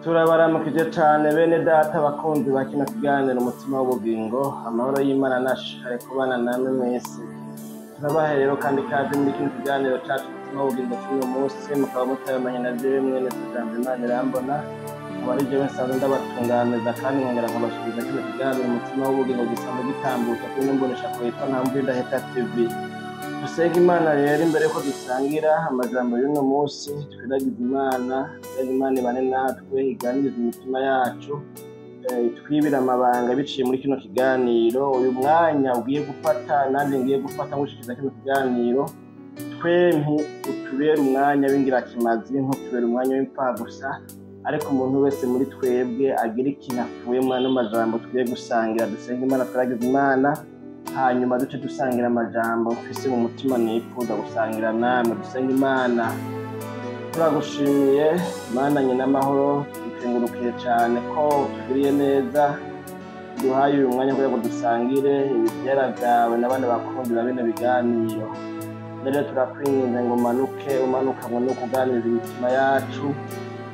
Turabaramukije cane bene data bakunzi ba kino kiganiro Umutima w'Ubugingo. Amahoro y'Imana nashishikare kubana namwe mwese. Turabaha rero kandi ikaze muri kino kiganiro cacu Umutima w'Ubugingo c'uno munsi, mukaba mutayamanye na jewe mwene Tujambo Imana Irambona, akaba ari jewe nsanzwe ndabatunganiriza kandi nkongera nkabashikiriza kino kiganiro Umutima w'Ubugingo gisanzwe gitambuka kuri ino mboneshakure yitwa Ntamvura Idahita TV. Dusenge Imana rero imbere yuko dusangira amajambo y'uno munsi, twiragize Imana, twiragize Imana ibane natwe, iganirize imitima yacu, itwibire amabanga biciye muri kino kiganiro. Uyu mwanya ugiye gufata nanjye ngiye gufata ngushikiriza kino kiganiro, twempi utubere umwanya w'ingirakimazi, ntutubere umwanya w'impfagusa, ariko umuntu wese muri twebwe agira ikintu akuye muri ano majambo tugiye gusangira. Dusenge Imana, twiragize Imana, hanyuma duce dusangira amajambo mfise mu mutima nifuza gusangira namwe. Dusenge Imana. Turagushimiye Mana nyina amahoro, tugukengurukiye cyane ko utugiriye neza, duhaye uyu mwanya kugira ngo dusangire ibyera byawe n'abandi bakundi ba bino biganiro. Rero turakwinginze ngo umanuke, umanuka ngo no kuganiriza imitima yacu.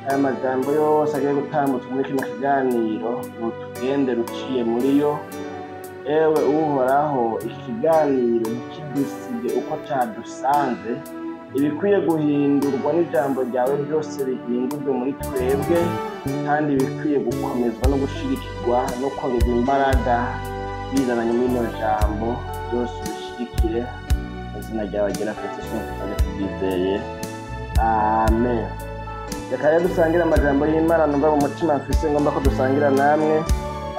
Aya majambo yose agiye gutambutsa muri kino kiganiro, nutugende ruciye muri yo. Ewe Uhoraho, ikiganiro ntikidusige uko cadusanze, ibikwiye guhindurwa n'ijambo ryawe byose bihindurwe muri twebwe, kandi ibikwiye gukomezwa no gushigikirwa no kongerwa imbaraga bizananye muri rino jambo byose ubishigikire mu izina ryawe ryera Kristo Yesu tukabe tubyizeye, amen. Reka rero dusangire amajambo y'Imana numva mu mutima mfise ngomba ko dusangira namwe.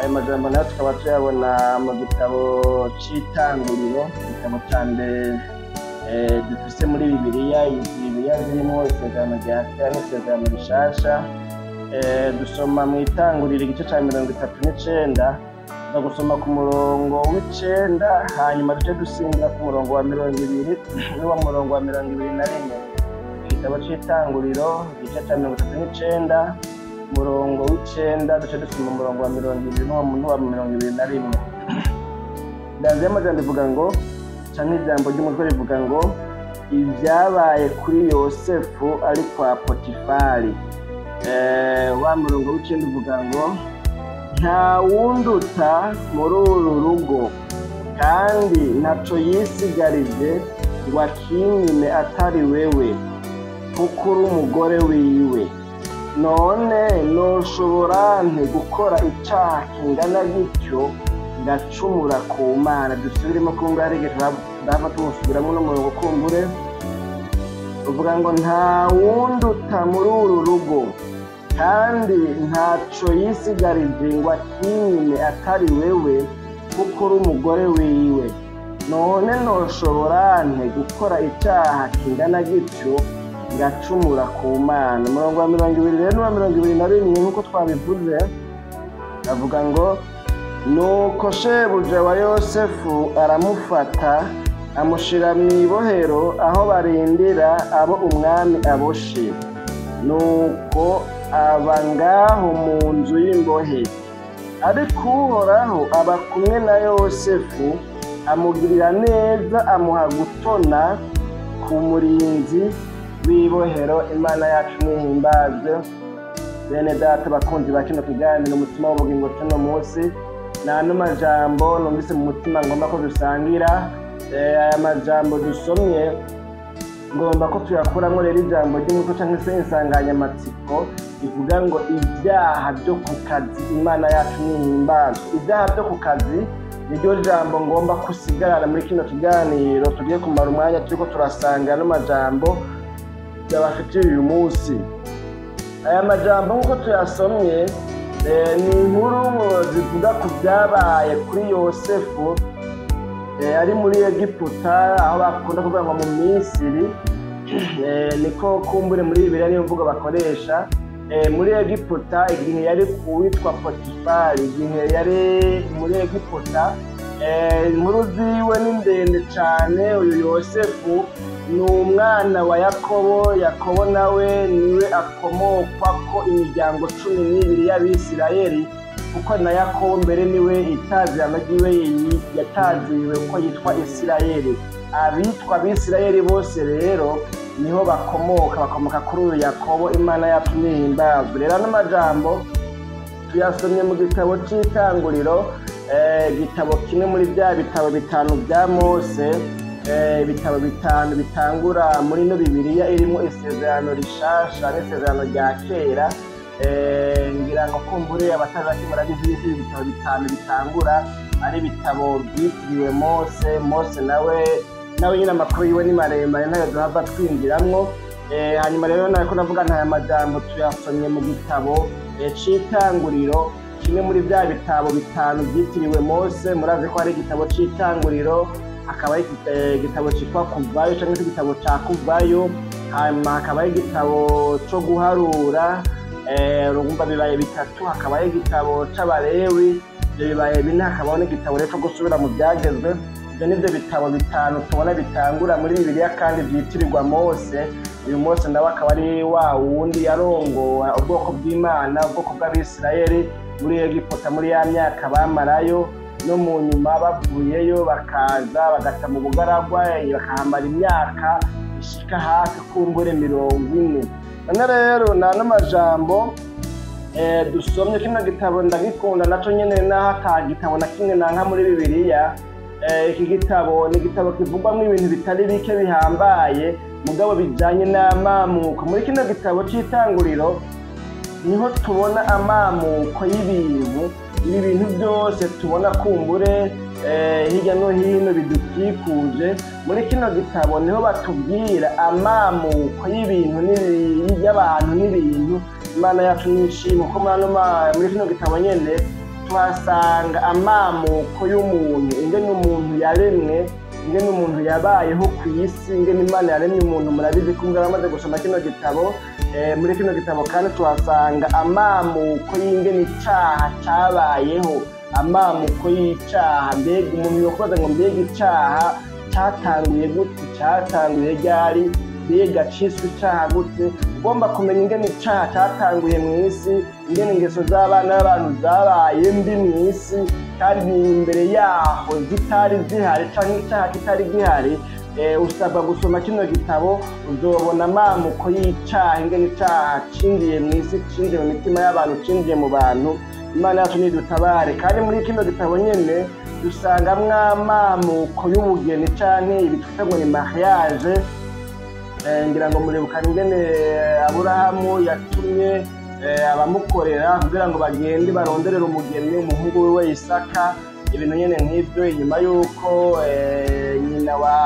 Ayo majambo nayo tukaba tuyabona mu gitabo c'Itanguriro, igitabo ca mbere dufise muri Bibiliya. Izi Bibiliya zirimo Isezerano rya Kera n'Isezerano Rishasha. Dusoma mu Itanguriro igice ca 39, tuza gusoma ku murongo w'9, hanyuma duce dusingira ku murongo wa 20 n'uwa murongo wa 21. Igitabo c'Itanguriro igice ca 39, umurongo w'9, duce dusoma umurongo wa 20 n'uwa 21. Indanzi y'amajambo ivuga ngo, canke ijambo ry'umutwe rivuga ngo: "Ibyabaye kuri Yosefu ari kwa Potifari." Wa murongo w'9 uvuga ngo: "Nta wunduta muri uru rugo, kandi ntaco yisigarije ngo akinyime atari wewe, kuko uri umugore wiwe. None noshobora nte gukora icaha kingana gutyo ngacumura ku Mana?" Dusubiremo kumbure, hari igihe turava tuwusubiramo n'umurongo kumbure. Uvuga ngo: "Nta wunduta muri uru rugo, kandi ntaco yisigarije ngo akinyime atari wewe, kuko uri umugore wiwe. None noshobora nte gukora icaha kingana gutyo ngacumura ku Mana?" Umurongo wa 20 rero n'uwa 21, nk'uko twabivuze, avuga ngo: "Nuko shebuja wa Yosefu aramufata, amushira mu ibohero aho barindira abo umwami aboshe. Nuko aba ngaho mu nzu y'imbohe. Ariko Uhoraho aba kumwe na Yosefu, amugirira neza, amuha gutona ku murinzi w'ibohero." Imana yacu nihimbazwe. Bene data bakunzi ba kino kiganiro Umutima w'Ubugingo c'uno munsi, n'ano majambo numvise mu mutima ngomba ko dusangira. Aya majambo dusomye ngomba ko tuyakuramwo rero ijambo ry'umutwe canke se insanganyamatsiko ivuga ngo: "Ibyaha byo ku kazi." Imana yacu nihimbazwe. Ibyaha byo ku kazi niryo jambo ngomba kusigarana muri kino kiganiro tugiye kumara umwanya turiko turasanga ano majambo byabafitiye uyu munsi. Aya majambo nk'uko tuyasomye, ni inkuru zivuga ku byabaye kuri Yosefu ari muri Egiputa, aho bakunda kuvuga ngo mu Misiri, niko kumbure muri Bibiliya niyo mvugo bakoresha. Muri Egiputa igihe yari kuwitwa Potifari, igihe yari muri Egiputa, inkuru ziwe ni ndende cane. Uyu Yosefu ni umwana wa Yakobo. Yakobo nawe niwe akomokwako imiryango 12 y'Abisirayeli, kuko na Yakobo mbere niwe itazirano ryiwe yataziriwe ko yitwa Isirayeli. Abitwa Abisirayeli bose rero Niho bakomoka kuri uyu Yakobo. Imana yacu nihimbazwe. Rero ano majambo tuyasomye mu gitabo c'itanguriro, igitabo kimwe muri bya bitabo bitanu bya Mose, ibitabo bitanu bitangura muri no Bibiliya irimo isezerano rishasha n'isezerano rya kera. Ngira ngo kumbure abatari bake murabizi yuko ibi bitabo bitanu bitangura ari ibitabo byitiriwe Mose. Mose nawe nyine amakuru yiwe ni maremare, ntayo duhava twinjiramwo. Hanyuma rero nariko navuga ntaya majambo tuyasomye mu gitabo c'itanguriro, kimwe muri bya bitabo bitanu byitiriwe Mose. Murazi ko hari igitabo c'itanguriro, hakaba igitabo citwa Kuvayo canke se igitabo ca Kuvayo, hanyuma hakaba igitabo co guharura, urumva bibaye bitatu, hakaba igitabo c'Abalewi, ivyo bibaye bine, hakabaho n'igitabo rero co gusubira mu vyagezwe. Ivyo nivyo bitabo bitanu tubona bitangura muri Bibiliya kandi vyitirirwa Mose. Uyu Mose nawe akaba ari wa wundi yarongora ubwoko bw'Imana, ubwoko bw'Abisirayeli muri Egiputa muri ya myaka bamarayo, no mu nyuma bavuyeyo bakaza bagata mu bugaragwa, bakahamara imyaka ishika hafi kumbure 40. None rero nano majambo dusomye kino gitabo ndagikunda naco nyene, naho ata gitabo na kimwe nanka muri Bibiliya. Iki gitabo ni igitabo kivugwamwo ibintu bitari bike bihambaye, mugabo bijanye n'amamuko. Muri kino gitabo c'itanguriro niho tubona amamuko y'ibintu, ibi bintu byose tubona kumbure hirya no hino bidukikuje. Muri kino gitabo niho batubwira amamuko y'ibintu y'abantu n'ibintu. Imana yacu nishimwe ko muri kino gitabo nyene tuhasanga amamuko y'umuntu, ingene umuntu yaremwe, ingene umuntu yabayeho ku isi, ingene Imana yaremye umuntu. Murabizi ko mwamaze gusoma kino gitabo. Muri kino gitabo kandi tuhasanga amamuko y'ingene icaha cabayeho, amamuko y'icaha. Mbega umuntu yokubaza ngo mbega icaha catanguye gute, catanguye ryari, mbega ciswe icaha gute? Ugomba kumenya ingene icaha catanguye mw'isi, ingene ingeso z'abana b'abantu zabaye mbi mw'isi, kandi imbere yaho zitari zihari canke icaha kitari gihari. Usabwa gusoma kino gitabo, uzobona amamuko y'icaha, ingene icaha cinjiye mw'isi, cinjiye mu mitima y'abantu, cinjiye mu bantu. Imana yacu nidutabare. Kandi muri kino gitabo nyene dusangamwo amamuko y'ubugeni canke ibi twita ngo ni mariage. Ngira ngo muribuka ingene Aburahamu yatumye abamukorera kugira ngo bagende baronderere umugeni umuhungu wiwe Isaka, ibintu nyene nk'ivyo, inyuma y'uko nyina wa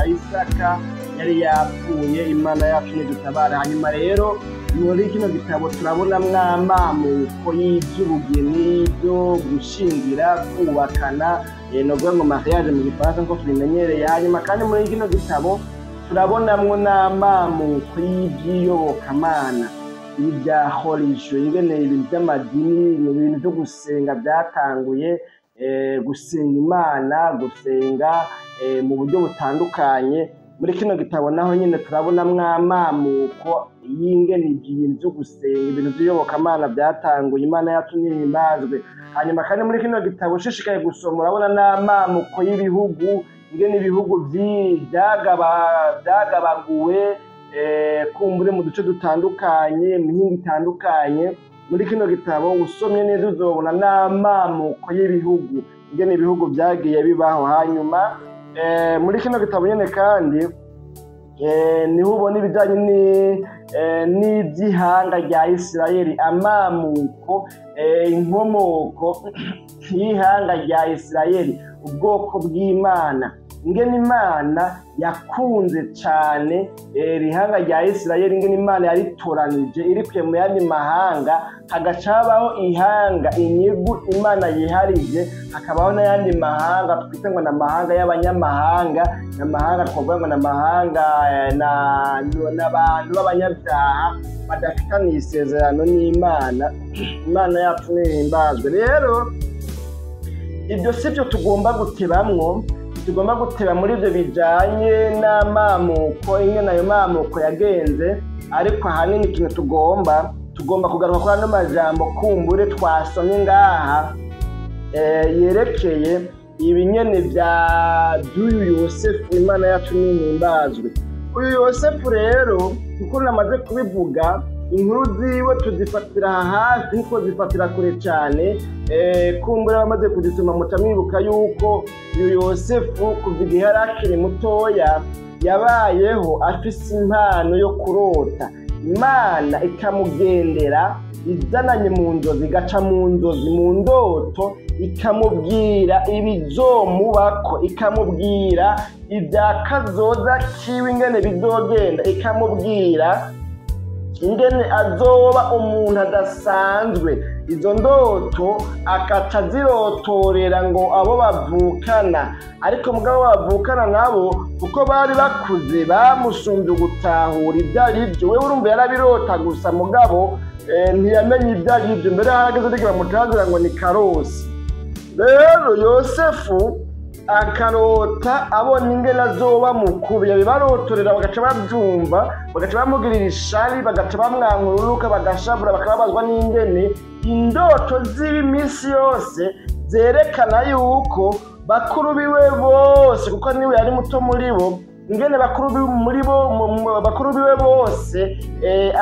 Isaka yari yapfuye. Imana yacu nidutabare. Hanyuma rero muri kino gitabo turabonamwo amamuko y'ivy'ubugeni, byo gushingira, kubakana, novuga ngo mariage mu gifaransa nkuko tubimenyereye. Hanyuma kandi muri kino gitabo turabonamwo n'amamuko y'ivy'iyobokamana, ibya religion, ingene ibintu by'amadini, ibintu byo gusenga byatanguye, gusenga Imana, gusenga mu buryo butandukanye. Muri kino gitabo naho nyine turabonamwo amamuko y'ingene ibintu byo gusenga, ibintu by'iyobokamana byatanguye. Imana yacu nihimbazwe. Hanyuma kandi muri kino gitabo ushishikaye gusoma urabona n'amamuko y'ibihugu, ingene ibihugu byagabaguwe kumbure mu duce dutandukanye, imihingo itandukanye. Muri kino gitabo usomye neza uzobona n'amamuko y'ibihugu, ingene ibihugu byagiye bibaho. Hanyuma muri kino gitabo nyene kandi niho ubona ibijanye n'ivy'ihanga rya Isirayeli, amamuko, inkomoko y'ihanga rya Isirayeli, ubwoko bw'Imana, ingene Imana yakunze cane ihanga rya Isirayeli, ingene Imana yaritoranije irikuye mu yandi mahanga, hagaca habaho ihanga, inyigu Imana yiharije, hakabaho n'ayandi mahanga twita ngo n'amahanga y'abanyamahanga, n'amahanga twavuga ngo n'amahanga n'abantu b'abanyabyaha badafitaniye isezerano n'Imana. Imana yacu nihimbazwe. Rero ibyo si byo tugomba gutebamwo, tugomba guteba muri ibyo bijanye n'amamuko, ingene ayo mamuko yagenze, ariko ahanini ikintu tugomba kugaruka kuri ano majambo kumbure twasomye ngaha yerekeye ibinyene vya by'uyu Yosefu. Imana yacu nihimbazwe. Uyu Yosefu rero, kuko namaze kubivuga, inkuru ziwe tuzifatira hafi nkuko zifatira kure cyane. Kumbura bamaze kuzisoma muca mwibuka yuko uyu Yosefu kuva igihe yari akiri mutoya yabayeho afise impano yo kurota. Imana ikamugendera izananye mu nzozi, igaca mu nzozi, mu ndoto, ikamubwira ibizomubako, ikamubwira ibya kazoza kiwe ingene bizogenda, ikamubwira ingene azoba umuntu adasanzwe. Izo ndoto akaca azirotorera ngo abo bavukana, ariko mugabo bavukana nabo kuko bari bakuze bamusumbye gutahura ibyo ari byo. We urumva yarabirota gusa, mugabo ntiyamenye ibyo ari byo. Mbere harageze rigira mutazira ngo ni karosi. Rero Yosefu akarota abona ingene azoba mukuru, yabibarotorera bagaca babyumva, bagaca bamugirira ishari, bagaca bamwankururuka, bagashavura, bakababazwa n'ingene indoto z'iminsi yose zerekana yuko bakuru biwe bose, kuko niwe yari muto muri bo, ingene bakuru biwe bose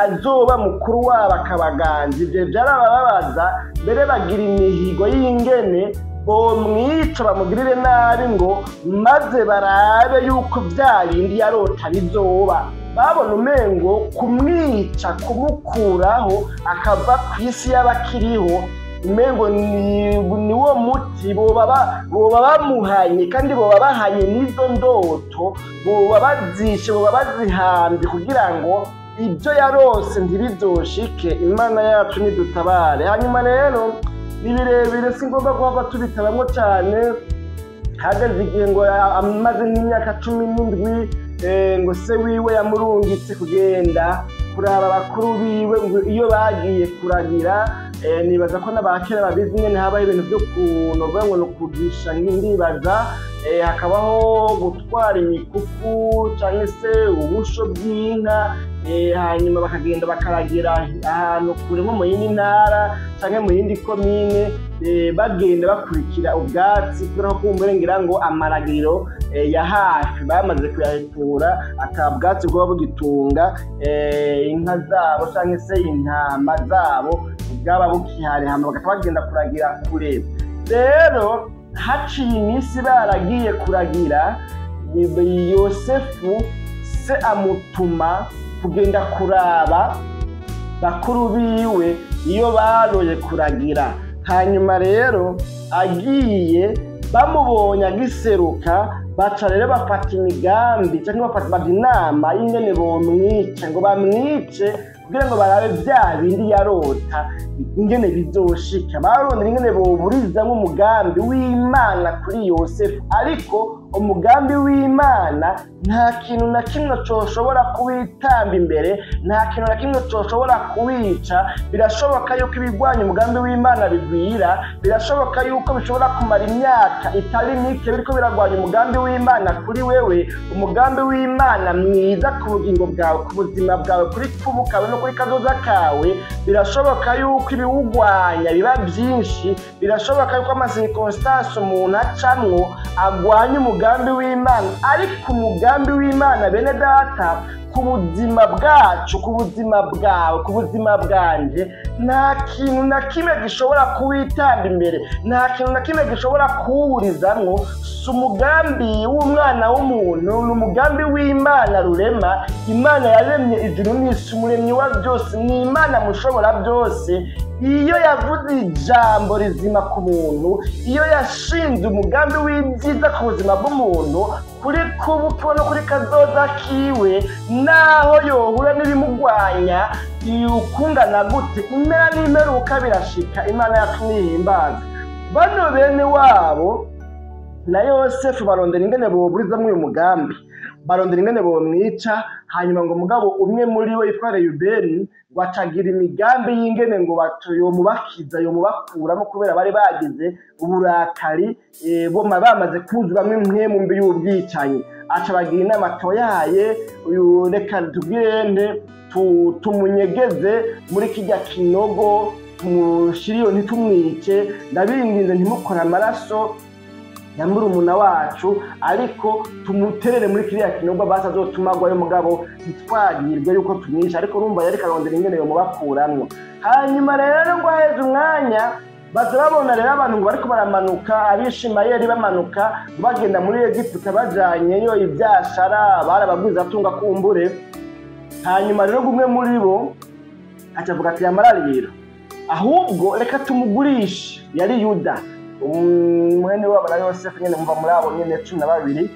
azoba mukuru wabo akabaganza. Ivyo vyarabababaza, mbere bagira imihigo y'ingene bomwica bamugirire nabi ngo maze barabe yuko vya bindi yarota bizoba. Babona umengo kumwica, kumukuraho akava ku isi y'abakiriho, umengo ni wo muti boba bamuhanye, kandi boba bahanye n'izo ndoto, boba bazishe, boba bazihambye kugira ngo ibyo yarose ntibizoshike. Imana yacu nidutabare. Hanyuma rero ni birebire, si ngombwa guhava tubitabamwo cyane. Hageze igihe ngo amaze nk'imyaka 17, ngo se wiwe yamurungitse kugenda kuraba bakuru biwe ngo iyo bagiye kuragira. Nibaza ko n'abakera babizi nyene habaho ibintu byo kunovuga ngo no kugisha, ndibaza hakabaho gutwara imikuku cyangwa se ubusho bw'inka, hanyuma bakagenda bakaragira ahantu kure nko mu yindi ntara cyangwa mu yindi komine, bagenda bakurikira ubwatsi, kubera ko kumbure ngira ngo amaragiriro ya hafi bamaze kuyahetura, ata bwatsi bwoba bugitunga inka zabo cyangwa se intama zabo bwaba bukihari, hama bagaca bagenda kuragira kure. Rero haciye iminsi baragiye kuragira, Yosefu se amutuma kugenda kuraba bakuru biwe iyo baroye kuragira. Hanyuma rero agiye bamubonye agiseruka, baca rero bafata imigambi cyangwa bafata inama y'ingene bomwica, ngo bamwice kugira ngo barabe vya bindi yarota ingene bizoshika. Barondera ingene boburizamwo umugambi w'Imana kuri Yosefu, ariko umugambi w'Imana nta kintu na kimwe coshobora kuwitamba imbere, nta kintu na kimwe coshobora kuwica. Birashoboka yuko ibigwanya umugambi w'Imana bigwira, birashoboka yuko bishobora kumara imyaka itari mike biriko biragwanya umugambi w'Imana kuri wewe, umugambi w'Imana mwiza ku bugingo bwawe, ku buzima bwawe, kuri kubu kawe no kuri kazoza kawe. Birashoboka yuko ibiwugwanya biba byinshi, birashoboka yuko amacirconstance umuntu acamwo agwanya umugambi w'Imana, ariko umugambi w'Imana bene data ku buzima bwacu, ku buzima bwawe, ku buzima bwanje, nta kintu na kimwe gishobora kuwitamba imbere, nta kintu na kimwe gishobora kuwuburizamwo. Si umugambi w'umwana w'umuntu, ni umugambi w'Imana rurema. Imana yaremye ijuru n'isi, umuremyi wa byose, ni Imana mushobora byose. Iyo yavuze ijambo rizima ku muntu, iyo yashinze umugambi w'ibyiza ku buzima bw'umuntu, kuri kubu no kuri kazoza kiwe, naho yohura n'ibimugwanya ukungana gute, impera n'imperuka birashika. Imana yacu nihimbaza. Bano bene wabo na Yosefu barondera ingene boburizamwo uyu mugambi, barondera ingene bomwica. Hanyuma ngo mugabo umwe muri we yitwa Reyubeni ngo acagira imigambi y'ingene ngo yomubakiza, yomubakuramo, kubera bari bagize uburakari, bamaze kuzuramwo impwemu mbi y'ubwicanyi. Aca bagira inama toyaye, uyu reka tubwirende tumunyegeze muri kirya kinogo, tumushire iyo, ntitumwice, ndabinginze ntimukore amaraso. Ya murumuna wacu, ariko tumuterere muri kiriya kinogo basi azotuma agwayo, mugabo ntitwagirwe yuko tumwisha. Ariko urumva yariko arondera ingene yomubakuramwo. Hanyuma rero ngo aheze umwanya, baza babona rero abantu ngo bariko baramanuka, Abishimayeli bamanuka bagenda muri Egiputa bajanyeyo ivyashara, barabagwizatunga kumbure. Hanyuma rero umwe muri bo acavuga ati: "Yamara rero ahubwo reka tumugurishe." Yari Yuda, mwene wabo na Yosefu nyene, muva muri abo nyene 12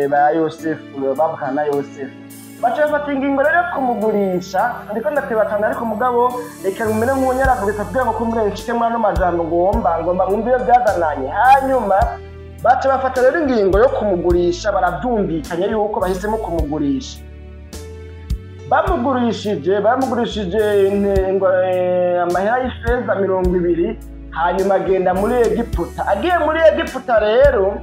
ba Yosefu, bavukana na Yosefu. Baca bafata ingingo rero yo kumugurisha. Ndiko ndateba cane, ariko mugabo reka ngumene nk'unyaragurika kugira ngo kumbure nshike muri ano majambo, ngomba mwumve iyo byazananye. Hanyuma baca bafata rero ingingo yo kumugurisha, baravyumvikanye yuko bahisemo kumugurisha. Bamugurishije amahera y'ifeza 20. Hanyuma agenda muri Egiputa. Agiye muri Egiputa rero,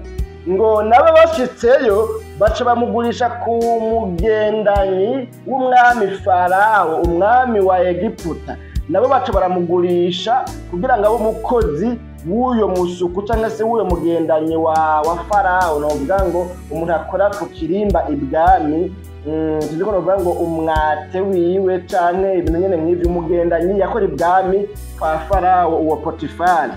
ngo nabo bashitseyo baca bamugurisha ku mugendanyi w'umwami Farawo, umwami wa Egiputa. Nabo baca baramugurisha kugira ngo abe umukozi w'uyo musuku cyangwa se w'uyo mugendanyi wa Farawo, novuga ngo umuntu akora ku kirimba ibwami. Tuzi ko novuga ngo umwate wiwe canke ibintu nyene nk'ivyo, umugendanyi yakora ibwami kwa Farawo, uwo Potifari.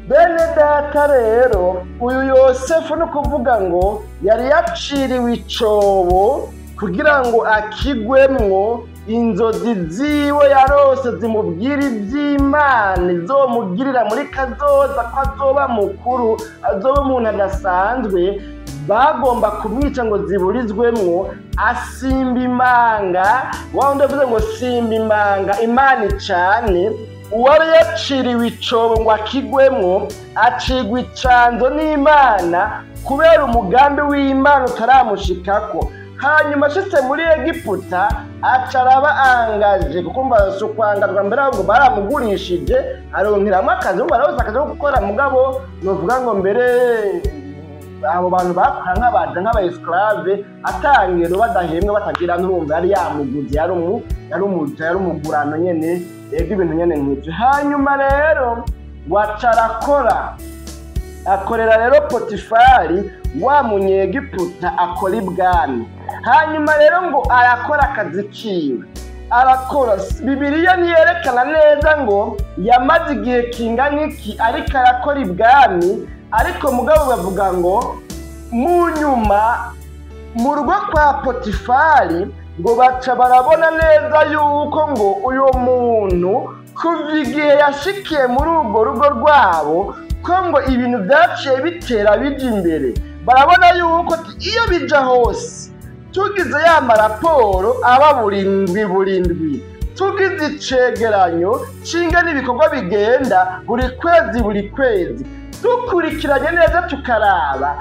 Bene data, rero uyu Yosefu ni ukuvuga ngo yari yaciriwe icobo kugira ngo akigwemwo, inzozi ziwe yarose zimubwira iby'Imana izomugirira muri kazoza, ko azoba mukuru, azoba umuntu adasanzwe. Bagomba kumwica ngo ziburizwemwo. Asimba imanga, wa wundi avuze ngo simba imanga Imana icane. Uwari yaciriwe icobo ngo akigwemwo acigwa icanzo n'Imana kubera umugambi w'Imana utaramushikako. Hanyuma ashitse muri Egiputa aca araba angaje, kuko mba si ukwangazwa mbere, ahubwo baramugurishije aronkeramwo akazi. Umva, araronse akazi ko gukora, mugabo novuga ngo mbere abo bantu bakora nk'abaja, nk'aba esclave, atangero, badahembwa, batagira. Nturumva, yari yamuguze, yari umuja, yari umugurano nyene, yego, ibintu nyene nk'ivyo. Hanyuma rero waca arakora, akorera rero Potifari wa Munyegiputa akora ibwami. Hanyuma rero ngo arakora akazi kiwe, arakora. Bibiliya ntiyerekana neza ngo yamaze igihe kingana iki ariko arakora ibwami, ariko mugabo bavuga ngo mu nyuma mu rugo kwa Potifari ngo baca barabona neza yuko ngo uyu muntu kuva igihe yashikiye muri urwo rugo rwabo, ko ngo ibintu byaciye bitera bijya imbere. Barabona yuko iyo bija hose, tugize ya maraporo aba buri ndwi buri ndwi, tugize icegeranyo cinga n'ibikorwa bigenda buri kwezi buri kwezi, dukurikiranye neza tukaraba,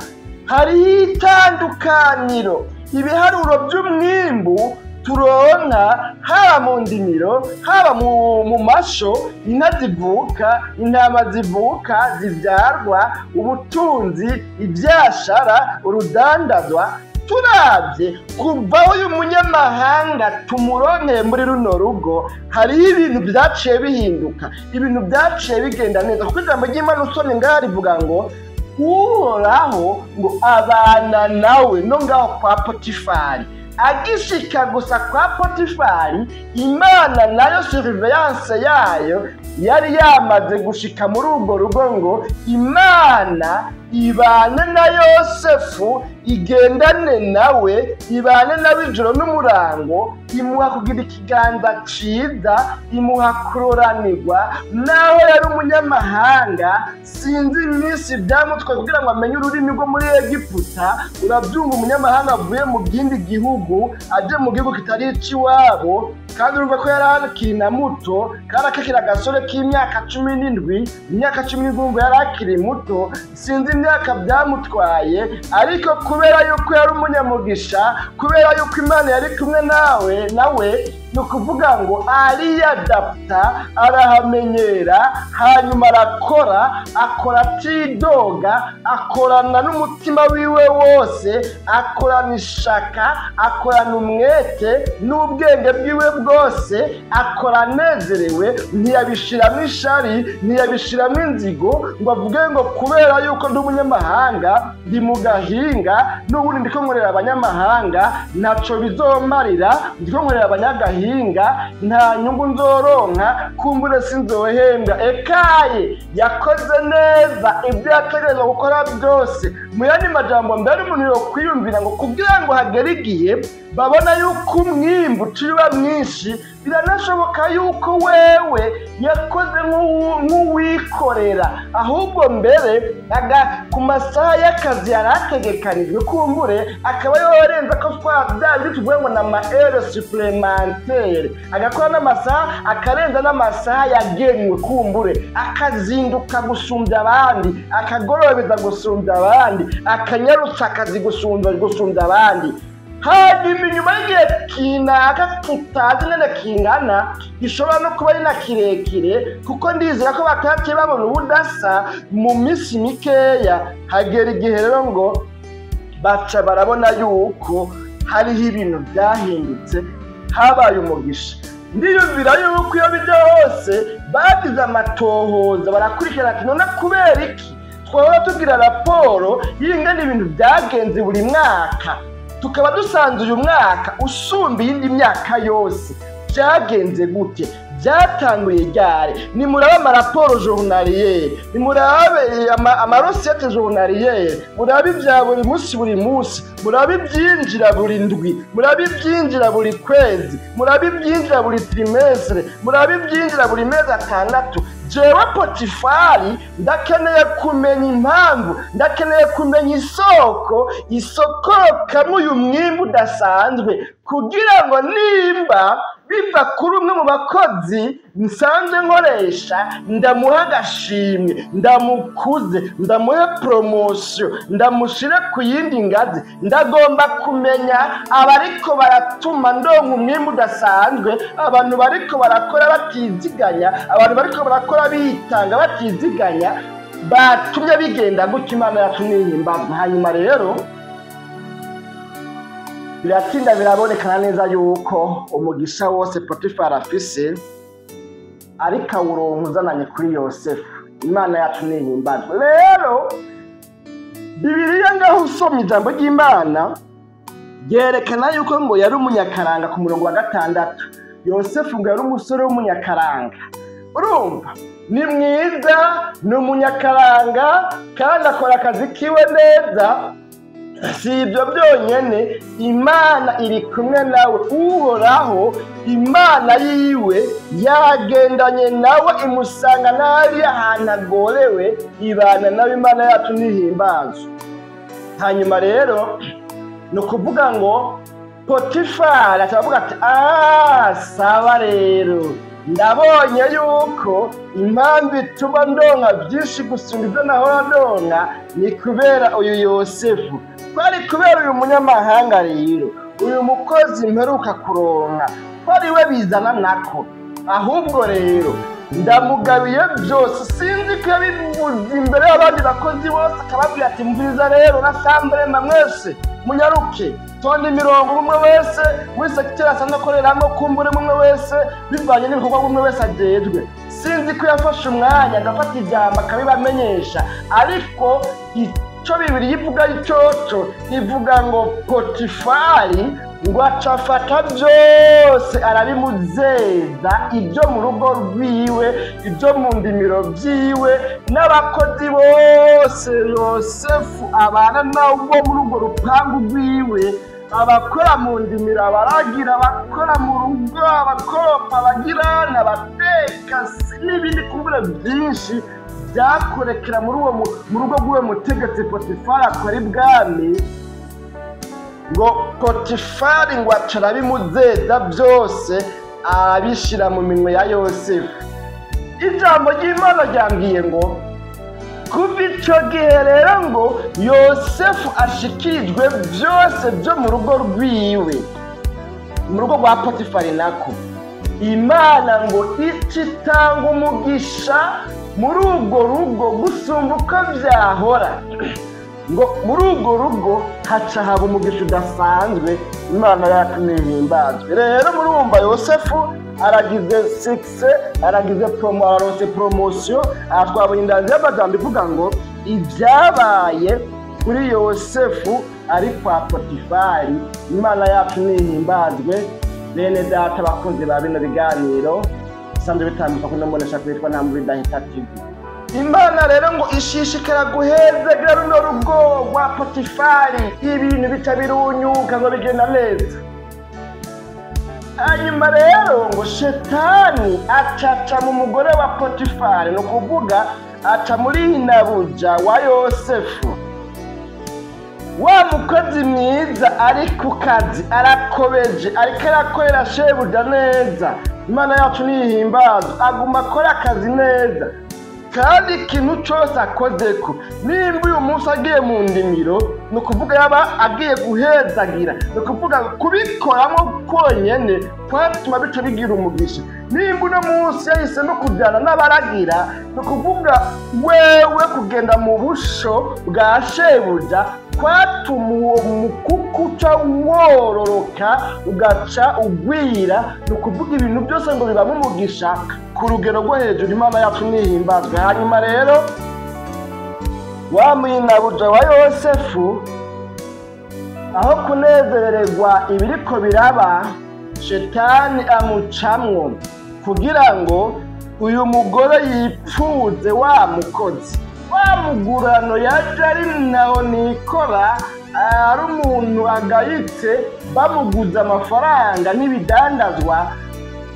hariho itandukaniro. Ibiharuro by'umwimbu turonka, haba mu ndimiro, haba mu masho, inka zivuka, intama zivuka zibyarwa, ubutunzi, ibyashara, urudandazwa, turabye kuva uyu munyamahanga tumuronkeye muri runo rugo, hariho ibintu byaciye bihinduka, ibintu byaciye bigenda neza. Kuko ijambo ry'Imana usomye ngaha rivuga ngo Uhoraho ngo abana nawe no ngaho kwa Potifari. Agishika gusa kwa Potifari, Imana nayo surveillance yayo yari yamaze gushika muri urwo rugo, ngo Imana ibane na Yosefu, igendane nawe, ibane nawe ijoro n'umurango, imuha kugira ikiganza ciza, imuha kuroranirwa naho yari umunyamahanga. Sinzi iminsi byamutwaye kugira ngo amenye ururimi rwo muri Egiputa. Urabyumva, umunyamahanga avuye mu kindi gihugu aje mu gihugu kitari iciwabo, kandi urumva ko yari akiri na muto, kandi akakiri agasore k'imyaka 17. Imyaka 17 ngo yari akiri muto. Sinzi imyaka byamutwaye, ariko kubera yuko yari umunyamugisha, kubera yuko Imana yari kumwe nawe, Ni ukuvuga ngo ariyadapta, arahamenyera, hanyuma arakora, akora atidoga, akorana n'umutima wiwe wose, akorana ishaka, akorana umwete n'ubwenge bwiwe bwose, akora anezerewe, ntiyabishiramo ishari, ntiyabishiramo inzigo ngo avuge ngo kubera yuko ndi umunyamahanga, ndi mu gahinga, n'ubundi ndiko nkorera abanyamahanga, ntaco bizomarira, ndiko nkorera abanyagahinga, nta nyungu nzoronka, kumbure sinzohembwa. Ekaye yakoze neza ibyo yategerezwa gukora byose. Mu yandi majambo, mbere umuntu yokwiyumvira ngo kugira ngo hagere igihe babona yuko umwimbu uciba mwinshi, biranashoboka yuko wewe yakoze nk'uwikorera, ahubwo mbere ku masaha y'akazi yari ategekanijwe, kumbure akaba yorenza ko bya bindi tuvuga ngo ni ama heures supplémentaires, agakora n'amasaha, akarenza n'amasaha yagenwe, kumbure akazinduka gusumbya abandi, akagorobeza gusumbya abandi, akanyarutsa akazi gusumbya abandi. Hanyuma inyuma y'igihe kinaka tutazi nyene kingana, gishobora no kuba ari na kirekire, kuko ndizera ko bataciye babona ubudasa mu minsi mikeya. Hagera igihe rero ngo baca barabona yuko hariho ibintu byahindutse, habaye umugisha. Ndiyumvira yuko iyo bijya hose bagize amatohoza, barakurikirana ati none kubera iki twahora tugira raporo y'ingene ibintu byagenze buri mwaka, tukaba dusanze uyu mwaka usumba iyindi myaka yose, byagenze gute, byatanguye ryari? Nimurabe amaraporo journalières, nimurabe ama recettes journalières, murabe ibya buri munsi buri munsi, murabe ibyinjira buri ndwi, murabe ibyinjira buri kwezi, murabe ibyinjira buri trimestre, murabe ibyinjira buri mezi 6. Jewe Potifari ndakeneye kumenya impamvu, ndakeneye kumenya isoko isokorokamo uyu mwimbu udasanzwe, kugira ngo nimba biva kuri umwe mu bakozi nsanzwe nkoresha, ndamuha agashimwe, ndamukuze, ndamuhe promotion, ndamushire ku yindi ngazi. Ndagomba kumenya abariko baratuma ndonka umwimbu udasanzwe, abantu bariko barakora batiziganya, abantu bariko barakora bitanga batiziganya, batumye bigenda gutya. Imana yacu nihimbazwe. Hanyuma rero biratinda birabonekana neza yuko umugisha wose Potifari afise ariko awuronka uzananye kuri Yosefu. Imana yacu nihimbazwe. Rero Bibiliya ngaho usomye ijambo ry'Imana ryerekana yuko ngo yari umunyakaranga. Ku murongo wa 6, Yosefu ngo yari umusore w'umunyakaranga. Urumva ni mwiza, ni umunyakaranga kandi akora akazi kiwe neza. Si ibyo byonyene, Imana iri kumwe nawe, Uhoraho Imana yiwe yagendanye nawe, imusanga n'ahari ahantu agorewe, ibana nawe. Imana yacu nihimbazwe. Hanyuma rero ni ukuvuga ngo Potifari akavuga ati saba rero, ndabonye yuko impamvu ituma ndonka byinshi gusumba ibyo nahora ndonka ni kubera uyu Yosefu, kwari kubera uyu munyamahanga rero, uyu mukozi mperuka kuronka, ko ari we bizana nako. Ahubwo rero ndamugabiye byose. Sinzi ko yabivuze imbere y'abandi bakozi bose, akababwira ati mviriza rero nasamburema mwese munyaruke, tonda imirongo, umwe wese muri secteur asanzwe akoreramo, kumbure umwe wese bivanye n'ibikorwa umwe wese ajejwe. Sinzi ko yafashe umwanya agafata ijambo akabibamenyesha, ariko ico Bibiliya ivuga icoco ivuga ngo Potifari ngo acafata byose arabimuzeza, ibyo mu rugo rwiwe, ibyo mu ndimiro byiwe, n'abakozi bose Yosefu abana nabo muri urwo rupangu rwiwe, abakora mu ndimiro, abaragira, abakora mu rugo, abakoropa, abagirana, abateka n'ibindi kumbura byinshi byakorekera muri uwo mu rugo rw'uwo mutegetsi Potifari akora ibwami. Ngo Potifari ngo aca arabimuzeza byose, arabishira mu minwe ya Yosefu. Ijambo ry'Imana ryambwiye ngo kuva ico gihe rero ngo Yosefu ashikirijwe byose byo mu rugo rwiwe. Mu rugo rwa Potifari nako Imana ngo icitanga umugisha muri urwo rugo gusumba uko byahora. Ngo muri urwo rugo haca haba umugisha udasanzwe. Imana yacu nihimbazwe. Rero murumva Yosefu aragize succès, aragize promo, ararose promotion. Aha twabonye indanzi y'amajambo ivuga ngo ibyabaye kuri Yosefu ari kwa Potifari. Imana yacu nihimbazwe. Bene data bakunzi ba bino biganiro bisanzwe bitambika kuno mbonesha kwitwa Ntamvura TV. Imana rero ngo ishishikara guhezagira runo rugo rwa Potifari, ibintu bica birunyuka ngo bigenda neza. Hanyuma rero ngo shetani acaca mu mugore wa Potifari, ni ukuvuga aca muri inabuja wa Yosefu. Wa mukozi mwiza ari ku kazi, arakobeje, ariko arakorera shebuja neza. Imana yacu nihimbazwe, aguma akora akazi neza kandi ikintu cyose akozeko. Nimba uyu munsi agiye mu ndimiro, ni ukuvuga yaba agiye guhezagira, ni ukuvuga kubikoramo konyene kwatuma bica bigira umugisha. Nimba uno munsi yahisemo kujyana n'abaragira, ni ukuvuga wewe kugenda mu busho bwa shebuja kwatuma uwo mukuku uca wororoka ugaca ugwira. Ni ukuvuga ibintu byose ngo bibamo umugisha ku rugero rwo hejuru. Imana yacu nihimbazwe. Hanyuma rero wa mwinabuja wa Yosefu aho kunezererwa ibiriko biraba, shetani amucamwo kugira ngo uyu mugore yipfuze wa mukozi wa mugurano yaje ari naho nikora, ari umuntu agayitse, bamuguza amafaranga n'ibidandazwa.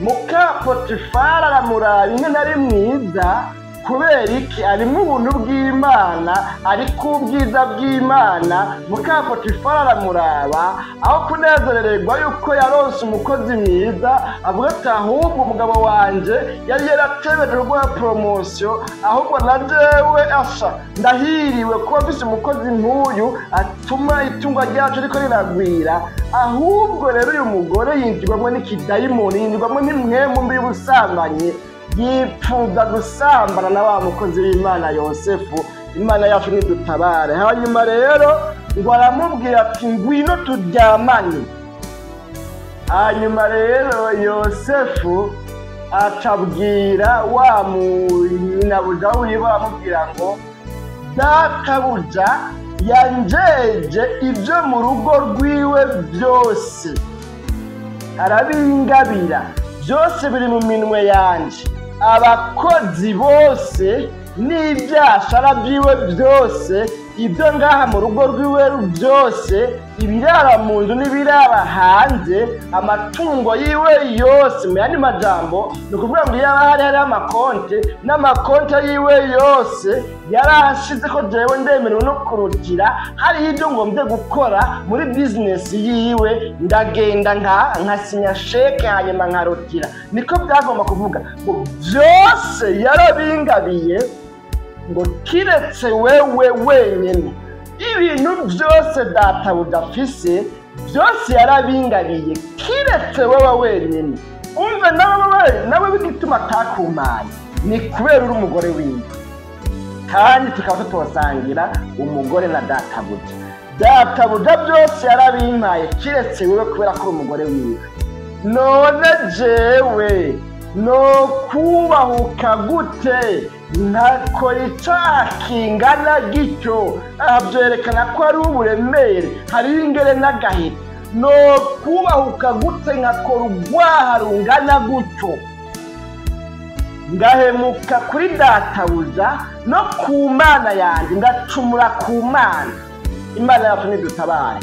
Muka Potifari aramuraba ingene ari mwiza. Kubera iki? Arimo ubuntu bw'Imana, ariko ubwiza bw'Imana. Muka Potifari aramuraba, aho kunezererwa yuko yaronse umukozi mwiza, avuga ati ahubwo umugabo wanje yari yaratebeje guha promotion, ahubwo na jewe asha ndahiriwe kuba mfise umukozi nk'uyu atuma itunga ryacu riko riragwira. Ahubwo rero uyu mugore yinjirwamwo n'ikidayimoni, yinjirwamwo n'imwemu mbi y'ubusambanyi, yipfuza gusambana na wa mukozi w'Imana Yosefu. Imana yacu nidutabare. Hanyuma rero ngo aramubwira ati ngwino turyamane. Hanyuma rero Yosefu acabwira wa munyinabuja wiwe, aramubwira ngo databuja yanjeje ibyo mu rugo rwiwe byose, arabingabira byose, biri mu minwe yanje, abakozi bose n'ibyashara byiwe byose, ibyo ngaha mu rugo rwiwe byose, ibirara mu nzu n'ibirara hanze, amatungo yiwe yose. Mu yandi majambo ni ukuvuga ngo yaba hari hariho amakonte, n'amakonte yiwe yose yarashize ko jewe ndemerewe no kurutira, hariho ibyo ngombye gukora muri bizinesi yiwe, ndagenda nkasinya sheke hanyuma nkarutira. Niko byagomba kuvuga ngo byose yarabingabiye, ngo kiretse wewe wenyine. Ibintu byose databuja afise byose yarabingabiye, kiretse wewe wenyine. Umve nawe bigituma atakumaye ni kubera uri umugore wiwe, kandi tukaba tutosangira umugore na databuja. Databuja byose yarabimpaye kiretse wewe kubera ko uri umugore wiwe. None jewe no kubahuka gute nkakora icaha kingana gityo? Aha byerekana ko ari uburemere, hariho ingere n'agahita. No kubahuka gute nkakora urwaha rungana gutyo, ngahemuka kuri databuja no ku Mana yanjye, ndacumura ku Mana. Imana yacu nidutabare.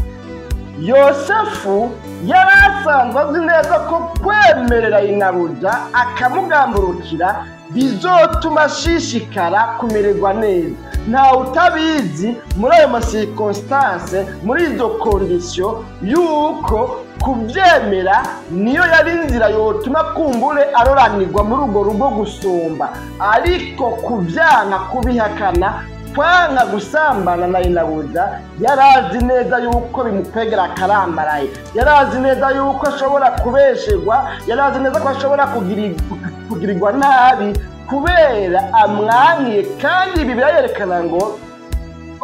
Yosefu yari asanzwe azi neza ko kwemerera inabuja akamugamburukira bizotuma ashishikara kumererwa neza. Ntawe utabizi muri ayo masirkonstanse, muri izo kondisiyo, yuko kubyemera niyo yari inzira yotuma kumbure aroranirwa muri urwo rugo gusumba, ariko kubyanka kubihakana Kwanka gusambana na inabuja, yarazi neza yuko bimukwegera akarambaraye, yarazi neza yuko ashobora kubesherwa, yarazi neza ko ashobora kugirirwa nabi kubera amwankiye. Kandi ibi birayerekana ngo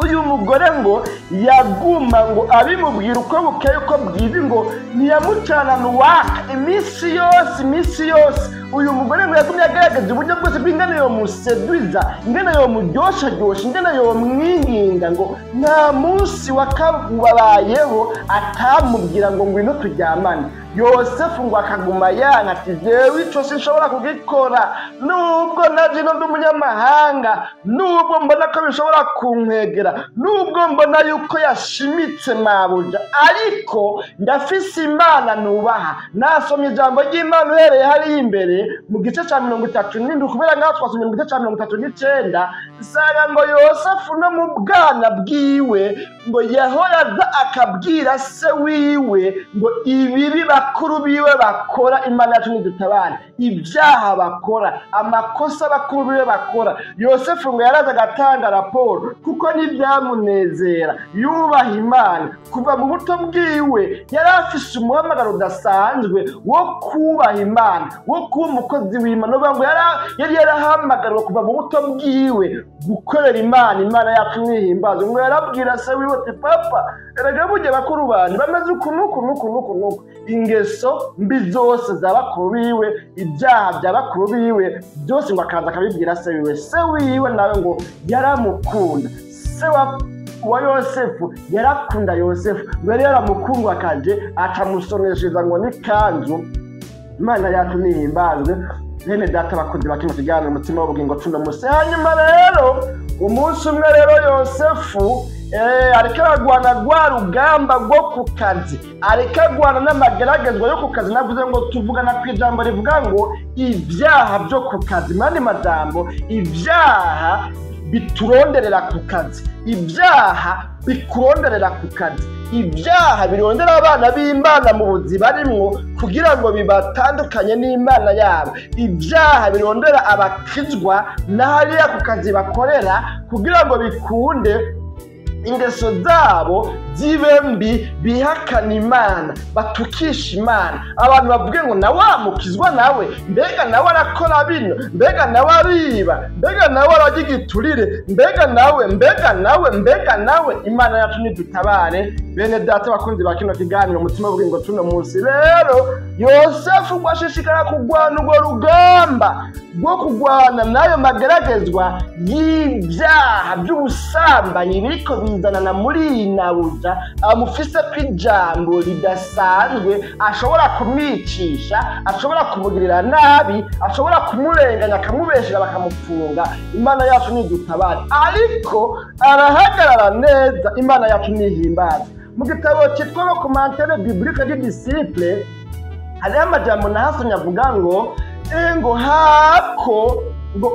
uyu mugore ngo yaguma ngo abimubwira uko bukeye uko bwije, ngo ntiyamucana uwaka iminsi yose, iminsi yose. Uyu mugore ngo yagumye agaragaza uburyo bwose bw'ingene yomuseduza, ingene yomuryosharyosha, ingene yomwinginga, ngo nta munsi wakababayeho atamubwira ngo ngwino turyamane. Yosefu ngo akaguma yanka ati jewe ico sinshobora kugikora, nubwo naje no ndi umunyamahanga, nubwo mbona ko bishobora kunkwegera, nubwo mbona yuko yashimitse mabuja, ariko ndafise Imana nubaha. Nasomye ijambo ry'Imana uhereye hariya imbere mu gice ca 37, kubera ngaho twasomye mu gice ca 39, nsanga ngo Yosefu no mu bwana bwiwe ngo yahoraza akabwira se wiwe ngo ibibi bakuru biwe bakora, Imana yacu nidutabare, ibyaha bakora, amakosa bakuru biwe bakora. Yosefu ngo yaraza agatanga raporo kuko ntibyamunezera, yubaha Imana. Kuva mu buto bwiwe yari afise umuhamagaro udasanzwe wo kubaha Imana, wo kuba umukozi w'Imana. Ngo yari yarahamagariwe kuva mu buto bwiwe gukorera Imana. Imana yacu nihimbaze. Ngo yarabwira se wiwe ati papa, erega burya bakuru banje bameze uku n'uku n'uku n'uku n'uku, ingeso mbi zose za bakuru biwe, ibyaha bya bakuru biwe byose, ngo akaza akabibwira se wiwe. Se wiwe nawe ngo yaramukunda. Se wa Yosefu yarakunda Yosefu, ngo yari yaramukundwa akaje acamusoneshereza ngo n'ikanzu. Imana yacu nihimbazwe. Bene data bakunzi ba kino kiganiro umutima w'ubugingo cuno musi. Hanyuma rero umunsi umwe rero Yosefu ariko aragwana rwa rugamba rwo ku kazi, ariko agwana n'amageragezwa yo ku kazi. Navuze ngo tuvugana ku ijambo rivuga ngo ibyaha byo ku kazi. Mani majambo, ibyaha bituronderera ku kazi, ibyaha bikuronderera ku kazi, ibyaha birondera abana b'Imana mu buzima barimwo kugira ngo bibatandukanye n'Imana yabo, ibyaha birondera abakizwa n'ahariya ku kazi bakorera kugira ngo bikunde ingeso zabo zibe mbi, bihakana Imana, batukisha Imana. Abantu bavuge ngo nawe wamukizwa nawe, mbega nawe arakora bino, mbega nawe ariba, mbega nawe ararya igiturire, mbega nawe, mbega nawe, mbega nawe. Imana yacu nidutabare. Bene data bakunzi ba kino kiganiro umutima w'ubugingo tuno munsi rero, Yosefu ngo ashishikara kugwana urwo rugamba rwo kugwana n'ayo mageragezwa y'ibyaha by'ubusambanyi biriko bizanana muri inabuja, amufise ko ijambo ridasanzwe ashobora kumwicisha, ashobora kumugirira nabi, ashobora kumurenganya, akamubeshera, bakamufunga. Imana yacu nidutabare. Ariko arahagarara neza. Imana yacu nihimbaze. Mu gitabo cyitwa Commentaire biblique du disciple hariho amajambo nahasomye avuga ngo ngo hako ngo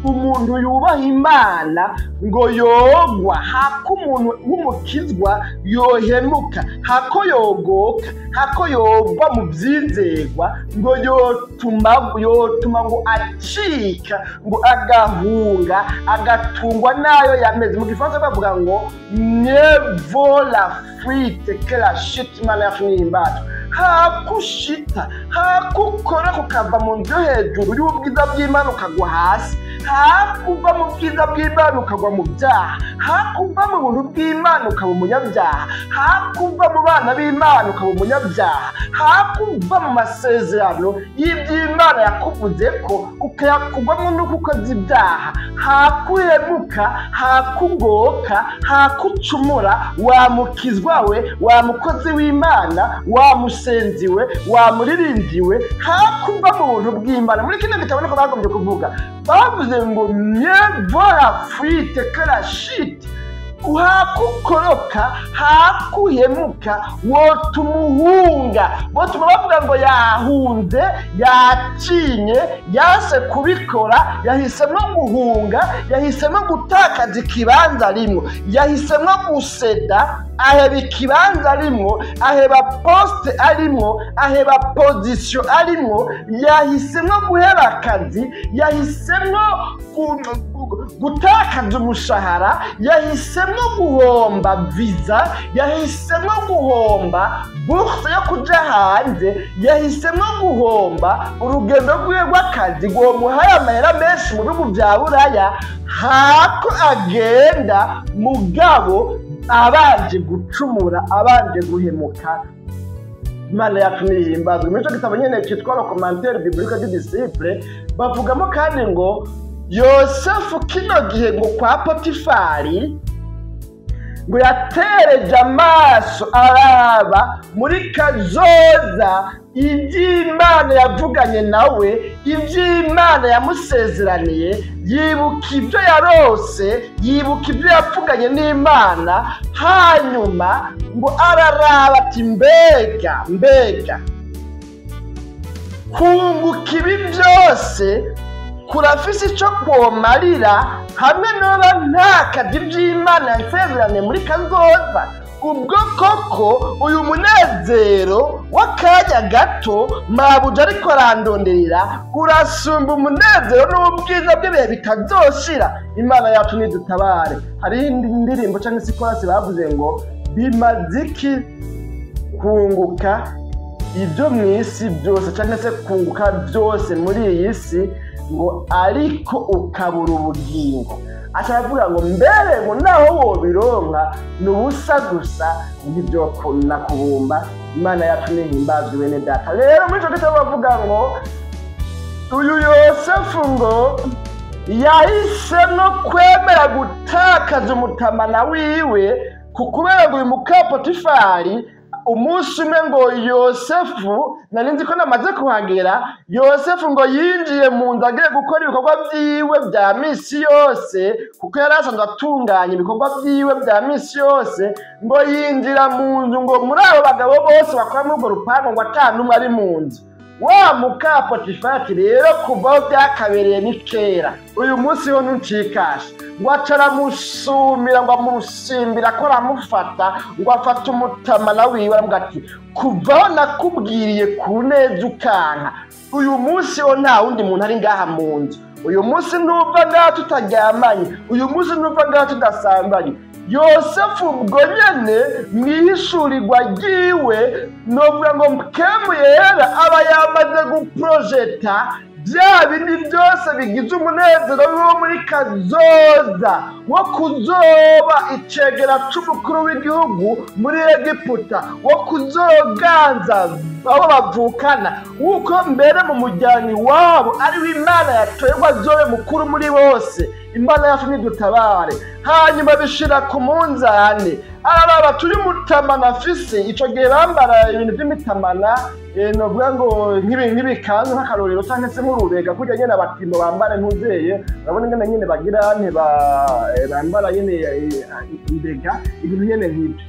umuntu yubaha Imana ngo yogwa, hako umuntu w'umukizwa yohemuka, hako yogoka, hako yogwa mu byizegwa, ngo yotuma ngo acika, ngo agahunga, agatungwa nayo yameze. Mu gifaransa bavuga ngo mieux vaut la fuite que la chute. Imana yacu nihimbaze. Hakushita, hakukora kukava mu nzu hejuru y'ubwiza bw'Imana ukagwa hasi, hakuva mu bwiza bw'Imana ukagwa mu byaha, hakuva mu buntu bw'Imana ukaba umunyabyaha, hakuva mu bana b'Imana ukaba umunyabyaha, hakuva mu masezerano y'iby'Imana yakuvuze ko ukayakugwamo nuko ukoze ibyaha, hakuhemuka, hakugoka, hakucumura, wa mukizwa we, wa mukozi w'Imana, wa musenziwe, wa muririndiwe, hakuva mu buntu bw'Imana. Muri kino gitabo niko bagombye kuvuga, bavuze ngo mieux vaut la fuite que la chute. Hakukoroka, hakuhemuka, wotumuhunga. Botuma bavuga ngo yahunze, yacinye, yase kubikora, yahisemo guhunga, yahisemo gutakaza ikibanza rimwe, yahisemo guseda. Aheba ikibanza arimwo, aheba poste arimwo, aheba position arimwo, yahisemwo guheba akazi, yahisemwo gutakaza umushahara, yahisemwo guhomba visa, yahisemwo guhomba bourse yo kuja hanze, yahisemwo guhomba urugendo rwiwe rw'akazi rwomuhaye amahera menshi mu bihugu vya Buraya, hako agenda mugabo abanje gucumura, abanje guhemuka. Imana yacu nihimbazwe. Muri ico gitabo nyene citwa Le Commentaire Biblique du Disciple bavugamo kandi ngo Yosefu kino gihe ngo kwa Potifari ngo yatereje amaso araba muri kazoza ivy'Imana yavuganye nawe, ivy'Imana yamusezeraniye, yibuka ibyo yarose, yibuka ibyo yavuganye n'Imana, hanyuma ngo araraba ati mbega mbega kunguka ibi byose kurafise ico kwomarira hamwe noba ntakazi ivy'Imana yansezeraniye muri kazoza. Ubwo koko uyu munezero w'akanya gato mabuja ariko arandonderera urasumba umunezero n'ubwiza bw'ibihe bitazoshira. Imana yacu nidutabare. Hariho indi ndirimbo canke se ikorasi bavuze ngo bimaze iki kunguka ibyo mw'isi byose canke se kunguka byose muri iyi si, ngo ariko ukabura ubugingo. Aca aravuga ngo mbere ngo naho wobironka ni ubusa gusa, ntivyokunda kubumba. Imana yacu nihimbazwe bene data. Rero muri ico gitabo bavuga ngo uyu Yosefu ngo yahisemwo kwemera gutakaza umutamana wiwe, ku kubera ngo uyu muka Potifari umunsi umwe ngo Yosefu, nari nzi ko namaze kuhagera, Yosefu ngo yinjiye mu nzu agiye gukora ibikorwa vyiwe vya misi yose, kuko yari asanzwe atunganya ibikorwa vyiwe vya misi yose. Ngo yinjira mu nzu ngo muri abo bagabo bose bakora muri urwo rupangu ngo ata n'umwe ari mu nzu. Wa muka Potifari rero kuva aho byakabereye ni kera, uyu munsi ho ntucikashe. Ngo aca aramusumira, ngo amusimbira ko aramufata, ngo afate umutamana wiwe, aravuga ati kuva aho nakubwiriye ku neza ukanka, uyu munsi ho nta wundi muntu ari ngaha mu nzu, uyu munsi ntuva ngaha tutaryamanye, uyu munsi ntuva ngaha tudasambanye. Yosefu ubwo nyene mwihishurirwa ryiwe, novuga ngo mpwemu yera aba yamaze guprojeta bya bindi byose bigize umunezero wo muri kazoza wo kuzoba icegera c'umukuru w'igihugu muri Egiputa, wo kuzoganza abo bavukana, wuko mbere mu muryango iwabo ariwe Imana yatoye ngo azobe mukuru muri bose. Imana yacu nidutabare. Hanyuma bishira ku munzane, araraba turi mutamana afise. Ico gihe bambara ibintu vy'imitamana, novuga ngo nk'ibikanzu nk'akarorero canke se nk'urubega, kurya nyene abatimo bambara ntuzeye, urabona ingene nyene bagira bambara nyene imbega, ibintu nyene nk'ivyo.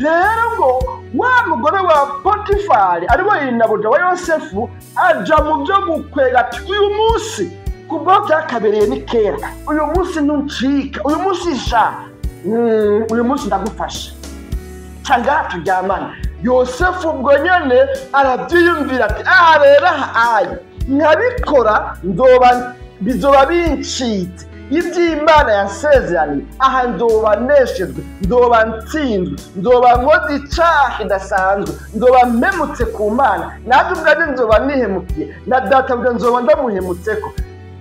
Rero ngo wa mugore wa Potifari ariwe nyinabuja wa Yosefu aja mu vyo gukwega ati uyu munsi kubwo byakabereye ni kera, uyu munsi ntuncika, uyu munsi sha, uyu munsi ndagufasha canga turyamane. Yosefu ubwo nyene aravyiyumvira ati aha rero aha ayi nkabikora nzoba bizoba bincitse ivy'Imana yasezeraniye, aha nzoba neshejwe, nzoba ntsinzwe, nzoba nkoze icaha kidasanzwe, nzoba mpemutse ku Mana, nanjye ubwanjye nzoba nihemukiye, na databuja nzoba ndamuhemutseko,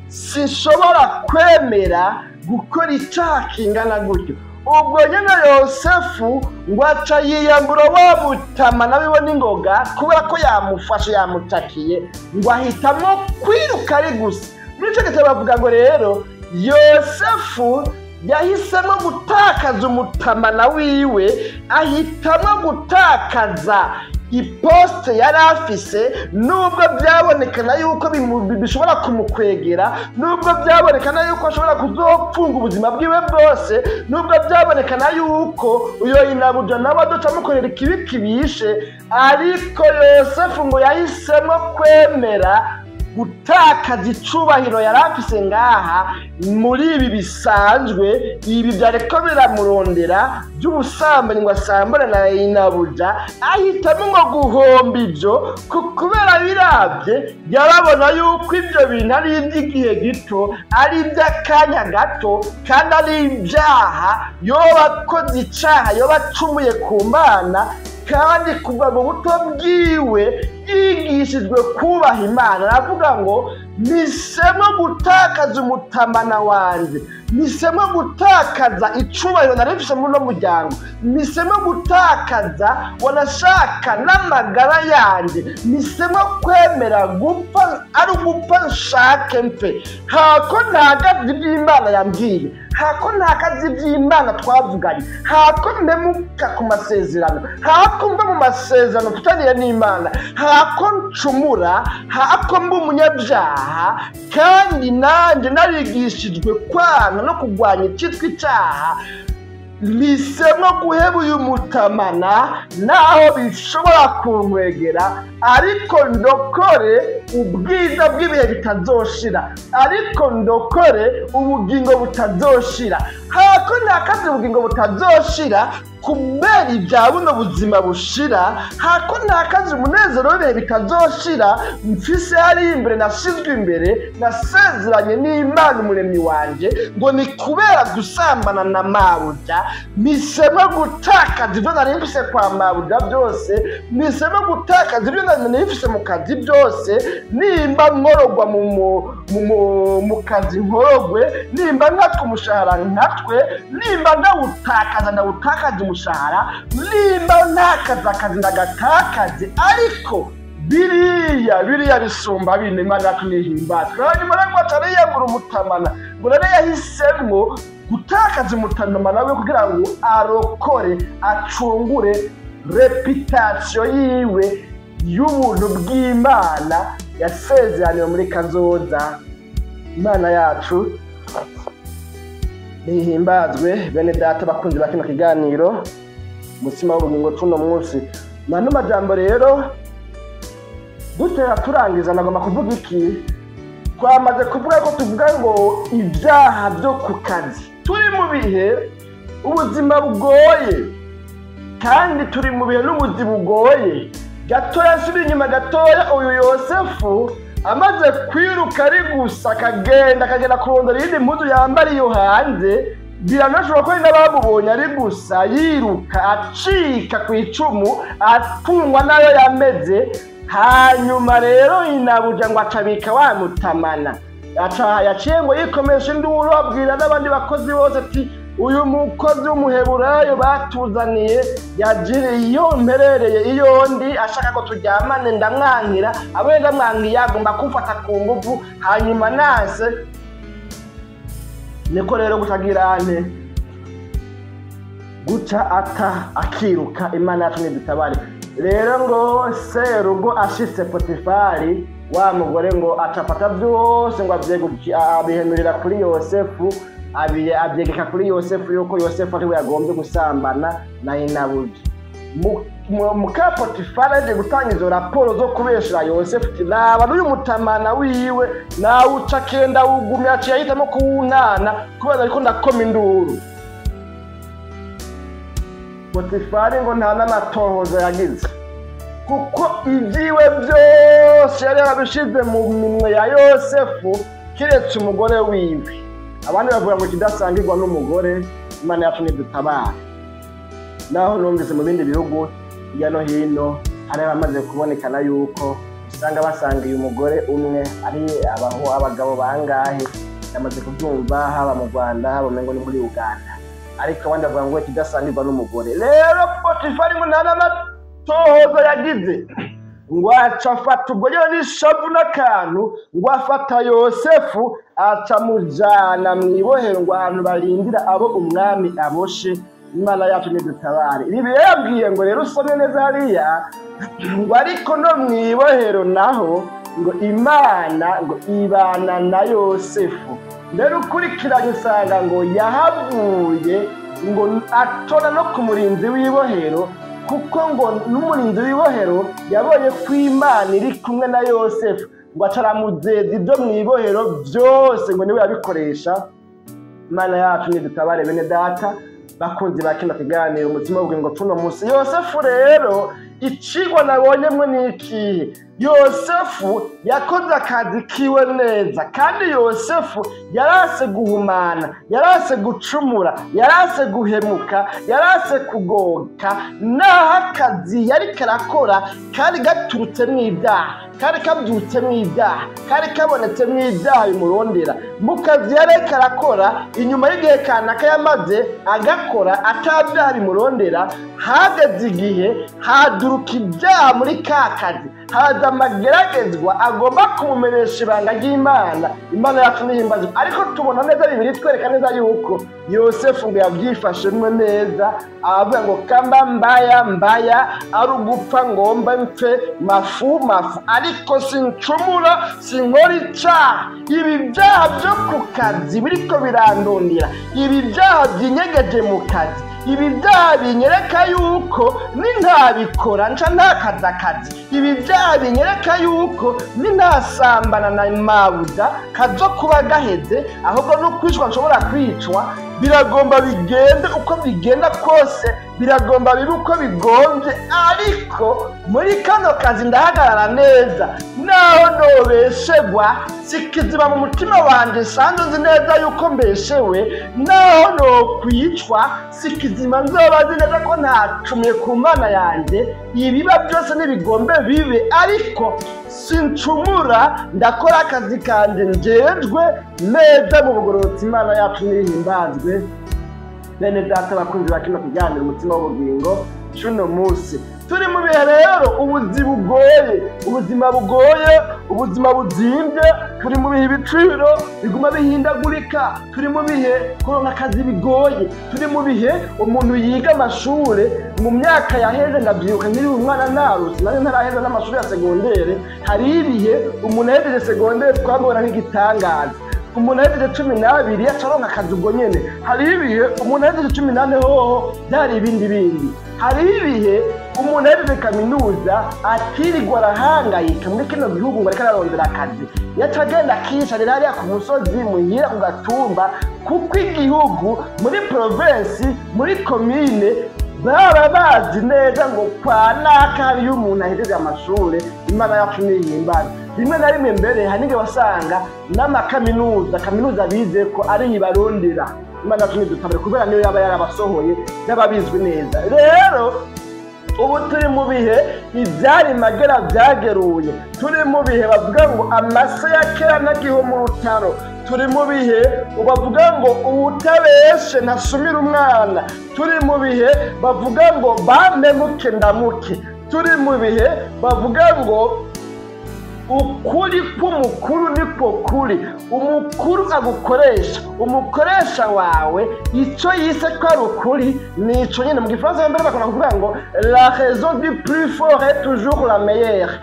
sinshobora kwemera gukora icaha kingana gutyo. Ubwo nyene Yosefu ngo aca yiyambura wa mutamana wiwe n'ingoga, kubera ko yamufashe yamutakiye, ngo ahitamwo kwiruka ari gusa. Muri ico gitabo bavuga ngo rero Yosefu yahisemo gutakaza umutamana wiwe, ahitamwo gutakaza iposte yari afise, nubwo byabonekana yuko bishobora kumukwegera, nubwo byabonekana yuko ashobora kuzopfunga ubuzima bwiwe bwose, nubwo byabonekana yuko uyo inabuja nawe adoca amukorera ikibi kibishe, ariko Yosefu ngo yahisemo kwemera Gutakaza icubahiro yari afise ngaha muri ibi bisanzwe, ibi byariko biramurondera by'ubusambanyi ngo asambane na inabuja, ahitamo ngo guhomba ibyo, kubera birabye yarabona yuko ibyo bintu ari iby'igihe gito, ari iby'akanya gato, kandi ari ibyaha. Yoba akoze icaha, yoba acumuye ku Mana, kandi kuva mu buto bwiwe yigishijwe kubaha Imana. Aravuga ngo nisemo gutakaza umutamana wanjye, nisemo gutakaza icubahiro nari mfise muri uno muryango, nisemo gutakaza wanashaka n'amagara yanjye, nisemo kwemera gupfa, ari ugupfa nshake mpe, hako ntagaze iby'Imana yambwiye, hako ntakaze iby'Imana twavuganye, hako mpemuka ku masezerano, hako mva mu masezerano mfitaniye n'Imana, hako ncumura, hako mba umunyabyaha. Kandi nanjye narigishijwe kwana no kurwanya icyitwa icyaha, nisemo guheba uyu mutamana naho bishobora kunkwegera, ariko ndokore ubwiza bw'ibihe bitazoshira, ariko ndokore ubugingo butazoshira. Hako ntakaze ubugingo butazoshira kubera ibya buno buzima bushira, hako ntakaze umunezero w'ibihe bitazoshira mfise hari imbere, nasizwe imbere, nasezeranye n'Imana umuremyi wanjye, ngo ni kubera gusambana na mabuja, nisemo gutakaza ibyo nari mfise kwa mabuja byose, nisemo gutakaza ibyo nari mfise mu kazi byose. Nimba nkorogwa mu kazi nkorogwe, nimba nkatwe umushahara nkatwe, nimba ndawutakaza ndawutakaza umushahara, nimba ntakaza akazi ndagatakaze, ariko biriya bisumba bine. Imana yacu nihimbazwe. Hanyuma rero ngo atariyambura umutamana, ngo rero yahisemwo gutakaza umutamana we kugira ngo arokore, acungure reputasiyo yiwe y'ubuntu bw'Imana yasezeraniwe muri kazoza. Imana yacu nihimbazwe. Bene data bakunzi ba kino kiganiro umutsima w'ubugingo tuno munsi, mano majambo rero dutera turangiza, nagomba kuvuga iki? Twamaze kuvuga ko tuvuga ngo ibyaha byo ku kazi. Turi mu bihe ubuzima bugoye, kandi turi mu bihe n'ubuzima bugoye. Gatoya nsubira inyuma gatoya, uyu Yosefu amaze kwiruka ari gusa akagenda kurondera iyindi mpuzu yambara iyo hanze, biranashobora ko n'abamubonye ari gusa yiruka acika ku icumu, atungwa nayo yameze. Hanyuma rero inabuja ngo acabika wa mutamana, yaciye ngo yikomesha induru, abwira n'abandi bakozi bose ati uyu mukozi w'umuheburayo batuzaniye yagiriye iyo mperereye iyo ndi, ashaka ko turyamane ndamwankira, abo ndamwankiye agomba kumfata ku nguvu, hanyuma nase niko rero gutagirane guca ata akiruka. Imana yacu nidutabare. Rero ngo serugo ashitse Potifari, wa mugore ngo acafata byose ngo abihenurira kuri Yosefu, abyegeka kuri Yosefu yuko Yosefu ariwe yagombye gusambana na inabuja. Muka Potifari aje gutanga izo raporo zo kubeshera Yosefu ati naba n'uyu mutamana wiwe nawuca kenda wugumya, aciye ahitamo kuwunana kubera ariko ndakoma induru. Potifari ngo nta n'amatohoza yagize, kuko ibyiwe byose yari yarabishize mu minwe ya Yosefu kiretse umugore wiwe. Abandi bavuga ngo kidasangirwa n'umugore. Imana yacu nidutabare. Naho numvise mu bindi bihugu hirya no hino hari abamaze kubonekana yuko usanga basangiye umugore umwe ari abaho abagabo bangahe, yamaze kubyumva haba mu Rwanda, haba ngo ni muri Uganda, ariko abandi bavuga ngo kidasangirwa n'umugore. Rero Potifari ngo nta n'amatohoza yagize, ngo aca afata ubwo nyine n'ishavu n'akantu, ngo afata Yosefu aca amujana mu ibohero, ngo ahantu barindira abo umwami aboshe. Imana yacu nidutabare. Ibi yabwiye ngo rero usome neza hariya, ngo ariko no mu ibohero naho ngo Imana ngo ibana na Yosefu. Rero ukurikiranye usanga ngo yahavuye ngo atona no ku murinzi w'ibohero, kuko ngo n'umurinzi w'ibohero yabonye ko Imana iri kumwe na Yosefu. Ngo acaramuzeza ibyo mu ibohero byose, ngo niwe yabikoresha. Imana yacu nidutabare. Bene data bakunzi ba kino kiganiro Umutima w'Ubugingo cuno munsi, Yosefu rero icigwa nabonyemwo ni ikihe? Yosefu yakoze akazi kiwe neza, kandi Yosefu yarase guhumana, yarase gucumura, yarase guhemuka, yarase kugoka, naho akazi yariko arakora kari gaturutsemwo ibyaha, kari kabyutsemwo ibyaha, kari kabonetsemwo ibyaha bimurondera. Mu kazi yariko arakora, inyuma y'igihe kanaka yamaze agakora atabyaha bimurondera, hageze igihe haduruka ibyaha muri ka kazi, haza amageragezwa agomba kumumenyesha ibanga ry'Imana. Imana yacu nihimbazwe. Ariko tubona neza, Bibiri twereka neza yuko Yosefu ngo yabyifashemwo neza, aravuga ngo kamba mbaya mbaya, ari ugupfa ngomba mpfe, mafu mafu, ariko sincumura, sinkora icaha. Ibi byaha byo ku kazi biriko birandondera, ibi byaha byinyegeje mu kazi, ibi byaha binyereka yuko nintabikora nca ntakaza akazi, ibi byaha binyereka yuko nintasambana na mabuja kazo kuba gaheze, ahubwo no kwicwa nshobora kwicwa, biragomba bigende uko bigenda kose, biragomba bibe uko bigombye, ariko muri kano kazi ndahagarara neza. Naho nobeshegwa, sikiziba mu mutima wanje sanzwe nzi neza yuko mbeshewe. Naho nokwicwa, sikizima nzoba nzi neza ko ntacumuye ku Mana yanjye. Ibiba byose n'ibigombe bibe, ariko sincumura, ndakora akazi kanje njejwe neza mu bugororotsi. Imana yacu nihimbazwe. Bene data bakunzi ba kino kiganiro Umutima w'Ubugingo cuno munsi, turi mu bihe rero ubuzima bugoye, ubuzima bugoye, ubuzima buzimbye. Turi mu bihe ibiciro biguma bihindagurika, turi mu bihe kuronka akazi bigoye, turi mu bihe umuntu yiga amashure. Mu myaka yaheze, ndabyibuka nkiri umwana, narutse nari ntaraheza n'amashuri ya segondere, hari ibihe umuntu ahejeje segondere twamubona nk'igitangaza. Umuntu ahejeje 12 yacaronka akazi ubwo nyene. Hariho ibihe umuntu ahejeje 14 hoho byari ibindi bindi. Hariho ibihe umuntu ahejeje kaminuza atirirwa arahangayika muri kino gihugu ngo ariko ararondera akazi, yaca agenda akiyicarira hariya ku musozi muhira ku gatumba, kuko igihugu, muri provinsi, muri komine, baba bazi neza ngo kwa naka hariyo umuntu ahejeje amashure. Imana yacu nihimbaze. Rimwe na rimwe mbere hari n'igihe wasanga n'amakaminuza, kaminuza bize ko ari ibarondera. Imana yacu nidutabare, kubera niyo yaba yarabasohoye byaba bizwi neza. Rero ubu turi mu bihe ibyari magera byageruye, turi mu bihe bavuga ngo amase ya kera nagiho mu rutaro, turi mu bihe bavuga ngo uwutabeshe ntasumira umwana, turi mu bihe bavuga ngo bampemuke ndamuke, turi mu bihe bavuga ngo ukuri k'umukuru niko kuri. Umukuru agukoresha, umukoresha wawe, icyo yise ko ari ukuri ni ico nyine. Mu gifaransa mbere bakunda kuvuga ngo "La raison du plus fort est toujours la meilleure."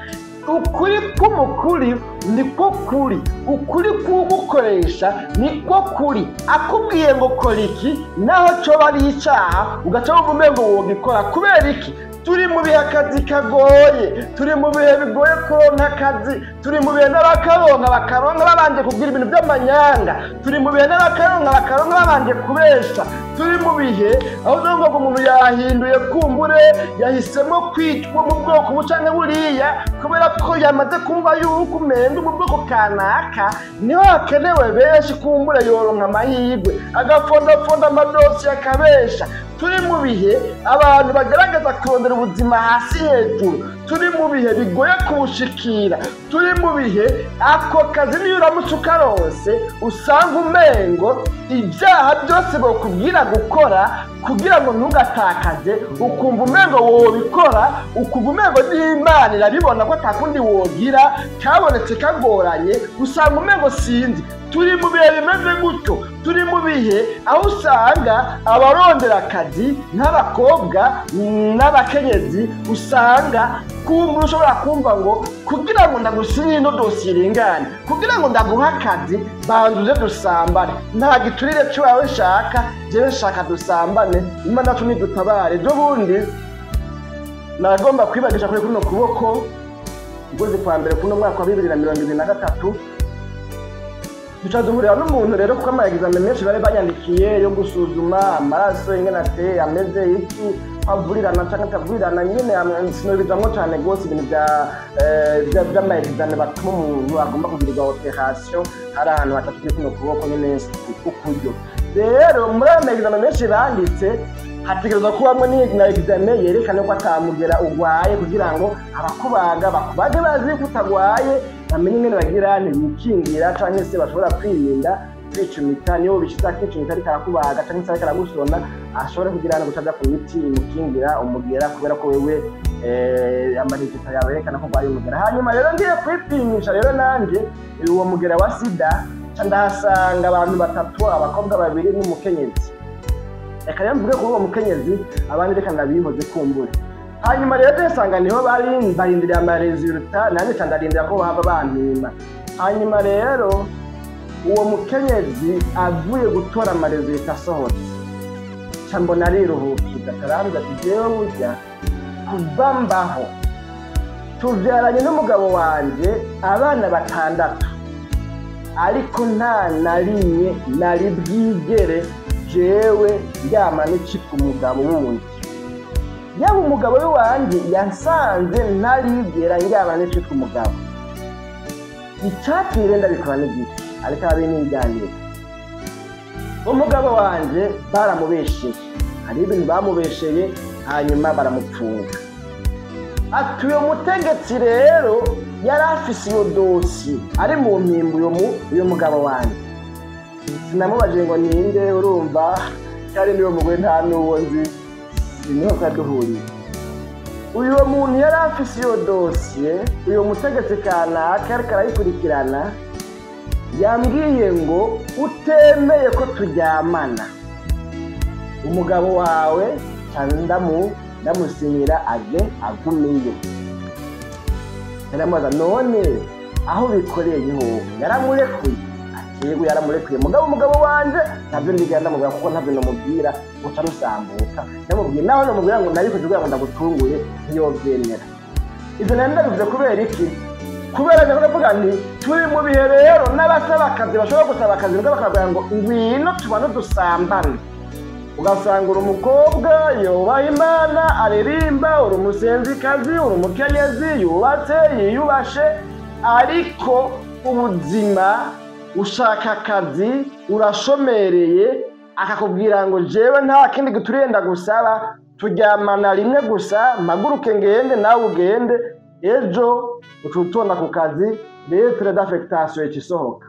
Ukuri k'umukuri niko kuri, ukuri k'ugukoresha niko kuri. Akubwiye ngo kora iki, naho coba ari icaha, ugaca wumva umengo wogikora. Kubera iki? Turi mu bihe akazi kagoye, turi mu bihe bigoye kuronka akazi, turi mu bihe n'abakaronka bakaronka babanje kugira ibintu by'amanyanga, turi mu bihe n'abakaronka bakaronka babanje kubesha, turi mu bihe aho uzumva ngo umuntu yahinduye, kumbure yahisemo kwitwa mu bwoko ubu canke buriya, kubera ko yamaze kumva yuko umenga mu bwoko kanaka niho hakenewe benshi, kumbure yoronka amahirwe, agafondafonda amadosiye, akabesha. Turi mu bihe abantu bagaragaza kurondera ubuzima hasi hejuru, turi mu bihe bigoye kubushikira, turi mu bihe ako kazi niyo uramutse ukaronse usanga umengo ibyaha byose bokubwira gukora kugira ngo ntugatakaze, ukumva umengo wobikora, ukumva umengo n'Imana irabibona ko atakundi wogira, kabonetse kagoranye, usanga umengo sinzi. Turi mu bihe bimeze gutyo, turi mu bihe aho usanga abarondera akazi nk'abakobwa n'abakenyezi, usanga kumva ushobora kumva ngo kugira ngo ndagusinye ino dosiye iringane, kugira ngo ndaguhe akazi, banza uze dusambane. Nta giturire cy'iwawe nshaka, jewe nshaka dusambane. Imana yacu nidutabare. Ejo bundi nagomba kwibagisha kuri kuno kuboko. Ukwezi kwa mbere kuno mwaka wa 2023, duca duhurira n'umuntu rero, kuko ama examen menshi bari banyandikiye yo gusuzuma amaraso ingene ateye, ameze iki, avurirana canke atavurirana nyene. Sinobijamwo cane gose ibintu vy'ama examen batuma umuntu agomba kugirirwa opération. Hari ahantu hatatu kuri kuno kuboko nyene kukuryo. Rero muri ayo ma examen menshi banditse, hategerezwa kubamwo na examen yerekana ko atamugera ugwaye, kugira ngo abakubaga bakubage bazi ko utagwaye, bamenye ingene bagira ntibikingira canke se bashobora kwirinda kwicumita. Niyo bishize akicumita ariko arakubaga canke se ariko aragusona, ashobora kugira ngo guca ku miti imukingira umugera, kubera ko wewe ama résultats yawe yerekana ko urwaye umugera. Hanyuma rero ngiye kwipimisha rero nanje uwo mugera wa sida, nca ndahasanga abantu batatu, abakobwa babiri n'umukenyezi. Reka rero mvuge kuri uwo mukenyezi, abandi reka ndabihoze kumbure. Hanyuma rero nsanga niho bari barindiriye ama résultats, nanjye nca ndarindira ko baba bampima. Hanyuma rero uwo mukenyezi avuye gutora ama résultats asohotse, nca mbona ariruhukije, akarambwira ati: "Jewe burya kuva mbaho, tuvyaranye n'umugabo wanje abana batandatu, ariko nta na rimwe nari bwigere jewe ndyama n'icitwa umugabo wundi. Yaba umugabo w'iwanje yasanze ntarigera ndyama n'icitwa umugabo. Icatumye rero ndabikora n'igiki?" Ariko arabinijyanira, umugabo wanje baramubesheye, hari ibintu bamubesheye, hanyuma baramupfunga. Ati uyo mutegetsi rero yari afise iyo dosiye ari mu mpimbo uyo mugabo wanje. Sinamubajije ngo ninde, urumva kandi niwo mugore nta n'uwo nzi, niho twaduhuriye. Uyu muntu yari afise iyo dosiye, uyu mutegetsi kanaka ariko arayikurikirana, yambwiye ngo: "Utemeye ko turyamana, umugabo wawe ndamusinyira age agumiyo." Ndamubaza: "None aho bikoreye ho yaramurekuye?" Ati: "Yego, yaramurekuye. Mugabo umugabo wanje ntabyo ndigera ndamubwira, kuko ntabyo namubwira uca rusambuka. Ndamubwiye naho namubwira ngo nabikoze kugira ngo ndagutunguye, ntiyovyemera." Ivyo nari ndabivuze kubera iki? Kubera ndavuga nti turi mu bihe rero n'abasaba akazi bashobora gusaba akazi, mbwa bakabwira ngo: "Ngwino tubane dusambane." Ugasanga uri umukobwa yubaha Imana, aririmba, uri umusenzikazi, uri umukenyezi yubatse, yiyubashe, ariko ubuzima ushaka akazi urashomereye, akakubwira ngo: "Jewe nta kindi gituriye ndagusaba, turyamana rimwe gusa, mpaguruke ngende nawe ugende ejo." Uca utonda ku kazi, lettre d'affectation ica isohoka.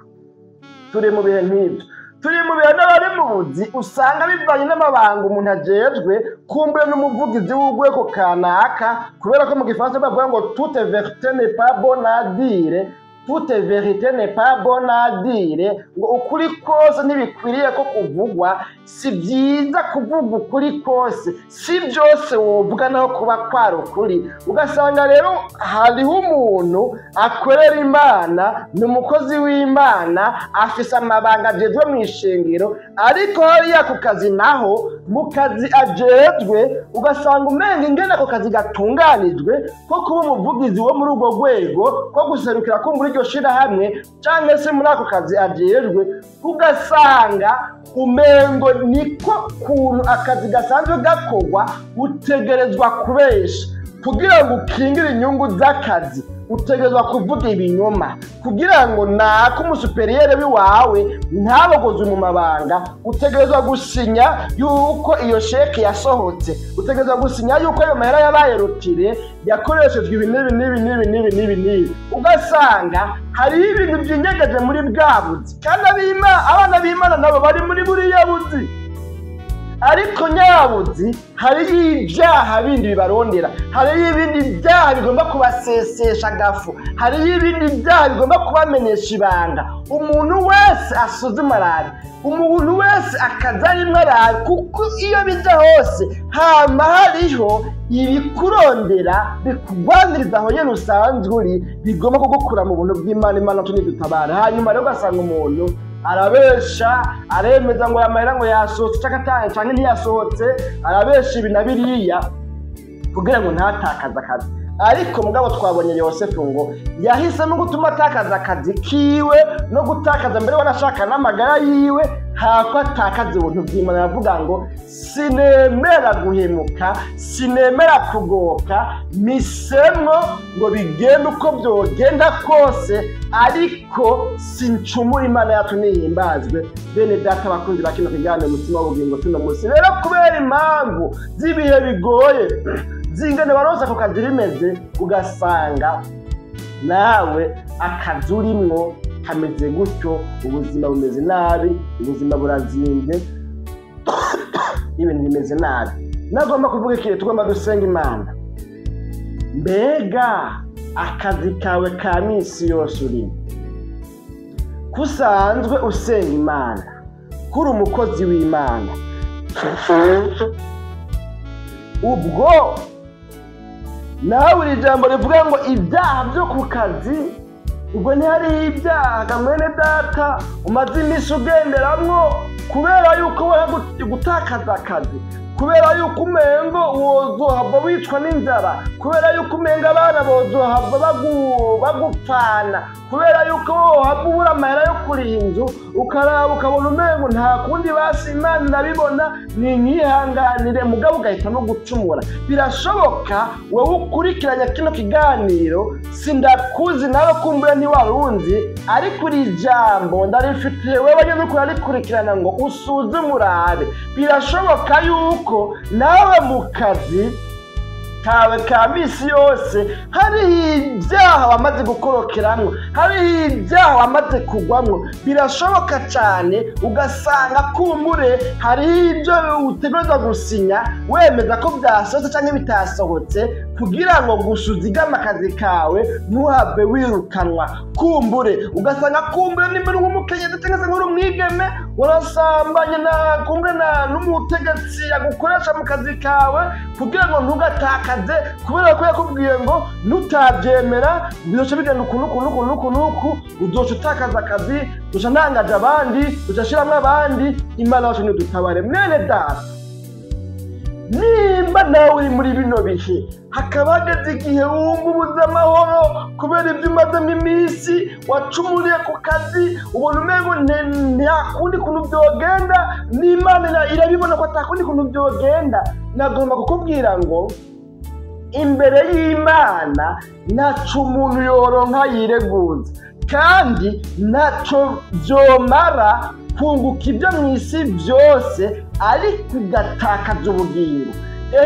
Turi mu bihe nk'ibyo, turi mu bihe n'abari mu buzi usanga bivanye n'amabanga umuntu ajejwe, kumbure n'umuvugizi w'urwego kanaka, kubera ko mu gifaransa bavuga ngo: "Toute vérité n'est pas bonne à dire, toute vérité n'est pas bonne à dire." Ngo ukuri kose ntibikwiriye ko kuvugwa. Si byiza kuvuga ukuri kose, si byose wovuga naho kuba kwari ukuri. Ugasanga rero hariho umuntu akorera Imana, ni umukozi w'Imana, afise amabanga ajejwe mu ishengero, ariko hariya ku kazi naho, mu kazi ajejwe, ugasanga umenga ingene ako kazi gatunganijwe ko kuba umuvugizi wo muri urwo rwego, ko guserukira ko muri iryo shirahamwe canke se muri ako kazi ajejwe, ugasanga umengo niko kuntu akazi gasanzwe gakorwa. Utegerezwa kubesha kugira ngo ukingire inyungu z'akazi, utegerezwa kuvuga ibinyoma kugira ngo naka umu supérieur w'iwawe ntabogozwe mu mabanga, utegerezwa gusinya yuko iyo chèque yasohotse, utegerezwa gusinya yuko ayo mahera yabaye retiré, yakoreshejwe ibi n'ibi n'ibi n'ibi n'ibi n'ibi n'ibi. Ugasanga hariho ibintu byinyegeje muri bwa buzi, kandi abana b'Imana nabo bari muri buriya buzi, ariko nyabuzi hariyo ibyaha bindi bibarondera, hariyo ibindi byaha bigomba kubasesesha agafu, hariyo ibindi byaha bigomba kubamenyesha ibanga. Umuntu wese asuzuma arabe, umuntu wese akaza rimwe arabe, kuko iyo bijya hose hama hariho ibikurondera bikugwaniriza aho nyene usanzwe uri, bigomba kugukura mu buntu bw'Imana. Imana tunidutabara. Hanyuma rero ugasanga umuntu arabesha, aremeza ngo yamahera ngo yasohotse canke canke ntiyasohotse, arabesha ibi na biriya kugira ngo ntatakaze akazi. Ariko mugabo twabonye Yosefu ngo yahisemo gutuma atakaza akazi kiwe no gutakaza mbere wanashaka n'amagara yiwe, hako atakaza ubuntu bw'Imana. Aravuga ngo sinemera guhemuka, sinemera kugoka, misemwo ngo bigende uko byogenda kose, ariko sincumura. Imana yacu nihimbazwe. Bene data bakunzi ba kino kiganiro Umutima w'Ubugingo tuno munsi rero, kubera impamvu z'ibihe bigoye zingane baronse ako kazi bimeze, ugasanga nawe akazi urimwo kameze gutyo, ubuzima bumeze nabi, ubuzima burazimbye, ibintu bimeze nabi. Nagomba kuvuga ikintu, tugomba dusenga Imana. Mbega akazi kawe ka minsi yose urimo, kusanzwe usenga Imana, kuri umukozi w'Imana, ubwo nawe iri jambo rivuga ngo ibyaha byo ku kazi, ubwo ntihariho ibyaha mwene data umaze iminsi ugenderamwo kubera yuko we gutakaza akazi, kubera yuko umengo wozohava wicwa n'inzara, kubera yuko umengo abana bozohava bagupfana, kubera yuko wohava ubura amahera yo kuriha inzu, ukaraba ukabona umengo nta kundi, basi Imana irabibona ni nyihanganire, mugabo ugahitamo gucumura. Birashoboka wowe ukurikiranya kino kiganiro, sindakuzi nawe kumbura ntiwarunzi, ariko iri jambo ndarifitiye wewe nyine uriko urarikurikirana ngo usuzume urabe. Birashoboka yuko nawe mu kazi kawe ka misi yose hariho ibyaha wamaze gukorokeramwo, hariho ibyaha wamaze kugwamwo. Birashoboka cyane ugasanga kumbure hariho ibyo utegerezwa gusinya wemeza ko byasohotse cyangwa bitasohotse, kugira ngo gusa uzigame akazi kawe ntuhave wirukanwa. Kumbure ugasanga kumbure nimba uri nk'umukenyezi cyangwa se nk'uri umwigeme, warasambanye na kumbure na n'umutegetsi yagukoresha mu kazi kawe kugira ngo ntugatakaze, kubera ko yakubwiye ngo nutabyemera bizoca bigenda uku n'uku n'uku n'uku n'uku, uzoca utakaza akazi, uzoca ntangaje abandi, uzoca ashiramwo abandi. Imana yacu nidutabare. Mwene data, nimba nawe uri muri bino bihe, hakaba hageze igihe wumva ubuze amahoro kubera ibyo umazemo iminsi, wacumuriye ku kazi, ubona umengo nta kundi kuntu byogenda, n'Imana irabibona ko atakundi kuntu byogenda, nagomba kukubwira ngo imbere y'Imana ntaco umuntu yoronka yireguza, kandi ntaco vyomara kunguka ibyo mw'isi byose ariko ugatakaza ubugingo.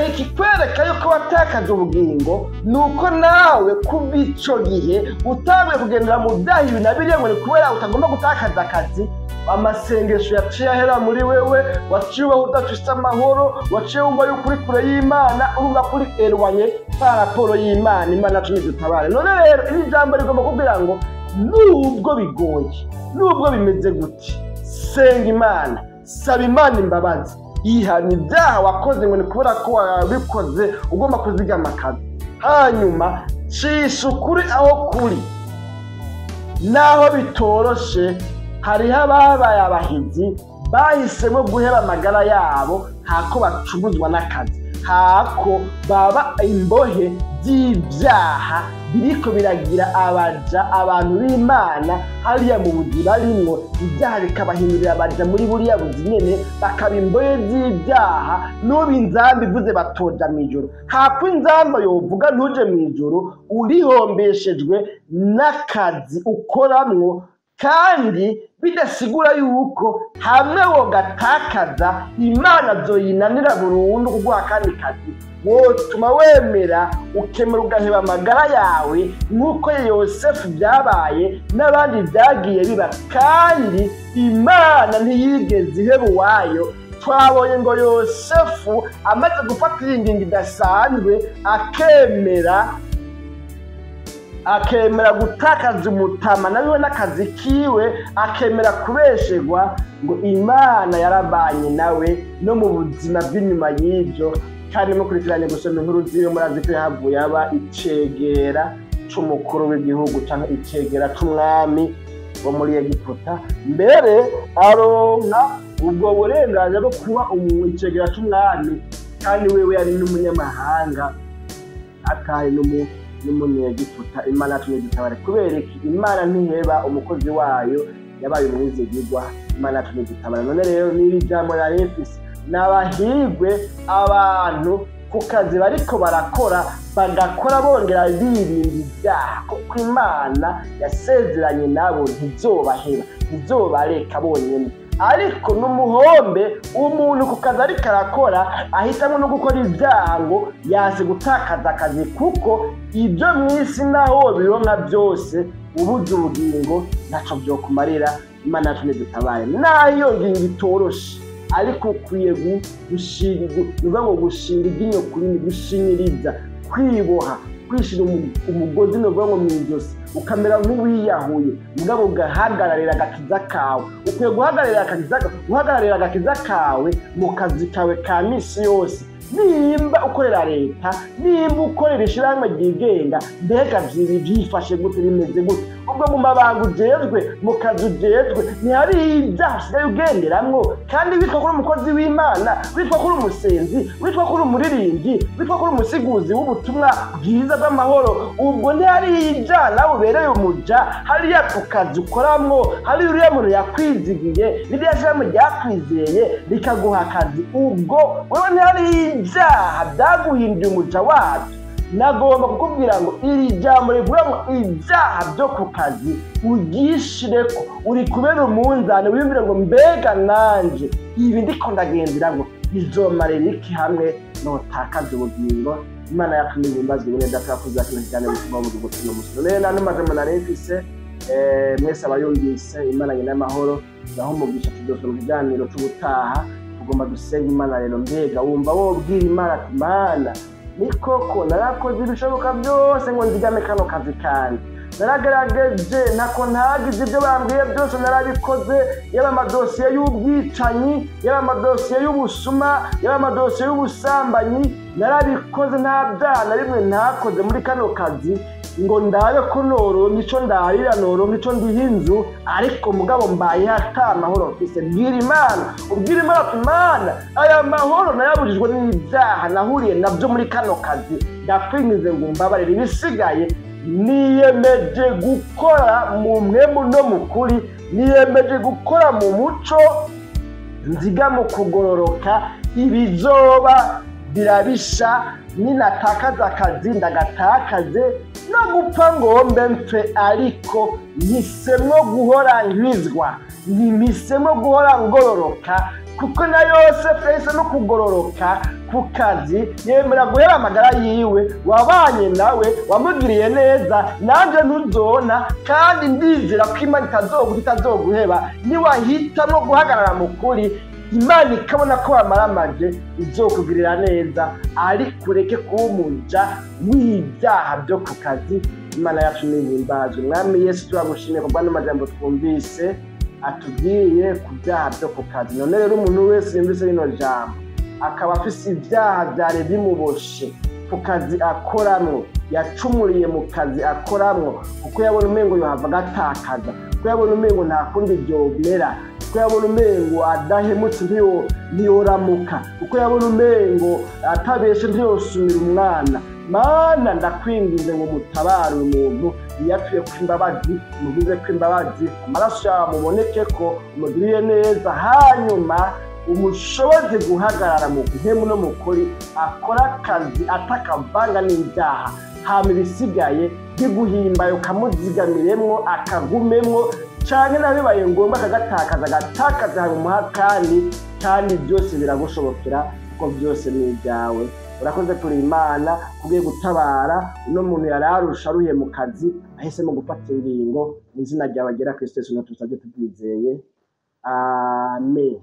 Ikikwereka yuko watakaza ubugingo ni uko nawe kuva ico gihe utanguye kugendera mu byaha ibi na biriya ngo ni kubera utagomba gutakaza akazi, amasengesho yaciye ahera muri wewe, waciye ubaho udafise amahoro, waciye wumva yuko uri kure y'Imana, urumva ko uri erwanye pa raporo y'Imana. Imana yacu nidutabare. None rero iri jambo rigomba kubwira ngo nubwo bigoye, nubwo bimeze gute, senga Imana, saba Imana imbabazi, yihana ibyaha wakoze ngo ni kubera ko wabikoze ugomba kuzigama akazi, hanyuma cisha ukuri aho kuri. Naho bitoroshe, hariho ababaye abahizi bahisemo guheba amagara yabo hako bacumuzwa n'akazi, hako baba imbohe z'ibyaha biriko biragira abaja abantu b'Imana hariya mu buzi barimwo, ibyaha bikabahindurira abaja muri buriya buzi nyene, bakaba imbohe z'ibyaha. N'ubu inzamba ivuze batoja mw'ijoro, hako inzamba yovuga ntuje mw'ijoro, urihombeshejwe n'akazi ukoramwo, kandi bidasigura yuko hamwe wogatakaza Imana zoyinanira burundu kuguha akandi kazi. Wotuma wemera ukemera ugaheba amagara yawe nk'uko Yosefu byabaye n'abandi byagiye biba, kandi Imana ntiyigeze iheba uwayo. Twabonye ngo Yosefu amaze gufata iyi ngingo idasanzwe, akemera gutakaza umutama nawe n'akazi kiwe, akemera kubeshegwa, ngo Imana yarabanye nawe no mu buzima bw'inyuma y'ibyo. Kandi mukurikiranye gusoma inkuru ziwe, murazi ko yahavuye aba icegera c'umukuru w'igihugu canke icegera c'umwami wo muri Egiputa, mbere aronka ubwo burenganzira bwo kuba icegera c'umwami, kandi wewe yari n'umunyamahanga atari n'umunyegiputa. Imana yacu nidutabare. Kubera iki? Imana ntiheba umukozi wayo yabaye umwizigirwa. Imana yacu nidutabare. None rero n'iri jambo nari mfise, n'abahigwe abantu ku kazi bariko barakora, bagakora bongera birinda ibyaha, kuko Imana yasezeranye nabo ntizobaheba, ntizobareka bonyene. Ariko n'umuhombe umuntu ku kazi ariko arakora ahitamwo no gukora ibyaha ngo yaze gutakaza akazi, kuko ibyo mw'isi naho bironka byose ubuze ubugingo ntaco vyokumarira. Imana yacu ntidutabare. Naho iyo ngingo itoroshe, ariko ukwiye ngo gushinga iryinyo kuri gushinyiriza, kwiboha, kwishira umugozi nuvuga ngo mw'ijosi, ukamera nk'uwiyahuye, mugabo ugahagararira agakiza kawe. Ukwiye guhagararira agakiza kawe mu kazi kawe ka misi yose. Nimba ukorera leta, nimba ukorera ishirahamwe ryigenga, mbega vyibi vyifashe gute, bimeze gute? Ubwo mu mabanga ujejwe, mu kazi ujejwe, ntihari ibyaha usigaye ugenderamwo, kandi witwa kuri umukozi w'Imana, witwa kuri umusenzi, witwa kuri umuririmbyi, witwa kuri umusiguzi w'ubutumwa bwiza bw'amahoro, ubwo ntihari ibyaha nawe ubereye umuja hariya ku kazi ukoramwo, hari uriya muntu yakwizigiye, ririya shirahamwe ryakwizeye rikaguha akazi, ubwo wewe ntihari ibyaha byaguhinduye umuja wabyo. Nagomba kukubwira ngo iri jambo rivuga ngo ibyaha byo ku kazi ugishireko, uri kubera umunzane, wiyumvire ngo mbega nanje ibi ndiko ndagendera ngo bizomarira iki hamwe notakaza ubugingo. Imana yacu nihimbazwe. Bene data, yakoze kino kiganiro bituma mu gihugu cy'uno musi. None nta n'amajambo nari mfise, mwese abayumvise, Imana nyina y'amahoro naho umugisha. Tuzosoma ikiganiro c'ubutaha. Tugomba dusenga Imana rero. Mbega wumva wobwira Imana ati Mana, ni koko narakoze ibishoboka byose ngo nzigame kano kazi kanje, naragerageje ntako ntagize, ibyo bambwiye byose narabikoze, yaba amadosiye y'ubwicanyi, yaba amadosiye y'ubusuma, yaba amadosiye y'ubusambanyi, narabikoze, nta byaha na rimwe ntakoze muri kano kazi ngo ndabe ko noronka ico ndarira, noronka ico ndiha inzu, ariko mugabo mbaye ata amahoro mfise. Bwira Imana, ubwira Imana ati Mana, aya mahoro nayabujijwe n'ibyaha nahuriye navyo muri kano kazi, ndakwinginze ngo umbabarire, ibisigaye niyemeje gukora mu mpwemu no mu kuri, niyemeje gukora mu muco, nziga mu kugororoka, ibizoba birabisha, ninatakaza akazi ndagatakaze, no gupfa ngombe mpfe, ariko mpisemwo guhora nkizwa, mpisemwo guhora ngororoka, kuko na Yosefu yahise no kugororoka ku kazi, yemera guhera amagara yiwe. Wabanye nawe, wamugiriye neza, nanjye ntuzona, kandi ndizera ko Imana itazoguheba. Niwahitamwo guhagarara mu kuri, Imana ikabona ko wamaramaje, izokugirira neza, ariko ureke kuba umuja w'ibyaha byo ku kazi. Imana yacu nihimbazwe. Mwami Yesu, turagushimiye kubwa n'amajambo twumvise atubwiye ku byaha byo ku kazi. None rero umuntu wese yumvise rino jambo akaba afise ibyaha byari bimuboshe ku kazi akoramwo, yacumuriye mu kazi akoramwo kuko yabona umengo yohava agatakaza, kuko yabona umengo nta kundi vyomera, kuko yabona umengo adahemutse ntiyoramuka, kuko yabona umengo atabeshe ntiyosumira umwana. Mana, ndakwinginze ngo mutabare umuntu yiyatuye ko imbabazi, umugize ko imbabazi, amaraso yawe amuboneke ko umugiriye neza, hanyuma umushoboze guhagarara mu mpemu no mu kuri, akora akazi atakavanga n'ibyaha, hama ibisigaye biguhimbaye ukamuzigamiremwo akagumemwo, canke naho bibaye ngombwa akagatakaza agatakaza, hanyuma kandi byose biragushobokera kuko byose ni ibyawe. Urakoze kuri Imana kugiye gutabara uno muntu yari arusha aruhiye mu kazi, ahisemo gufata ingingo. Mu izina ryawe ryera Kristo Yesu natwe tusabye tubyizeye, amen.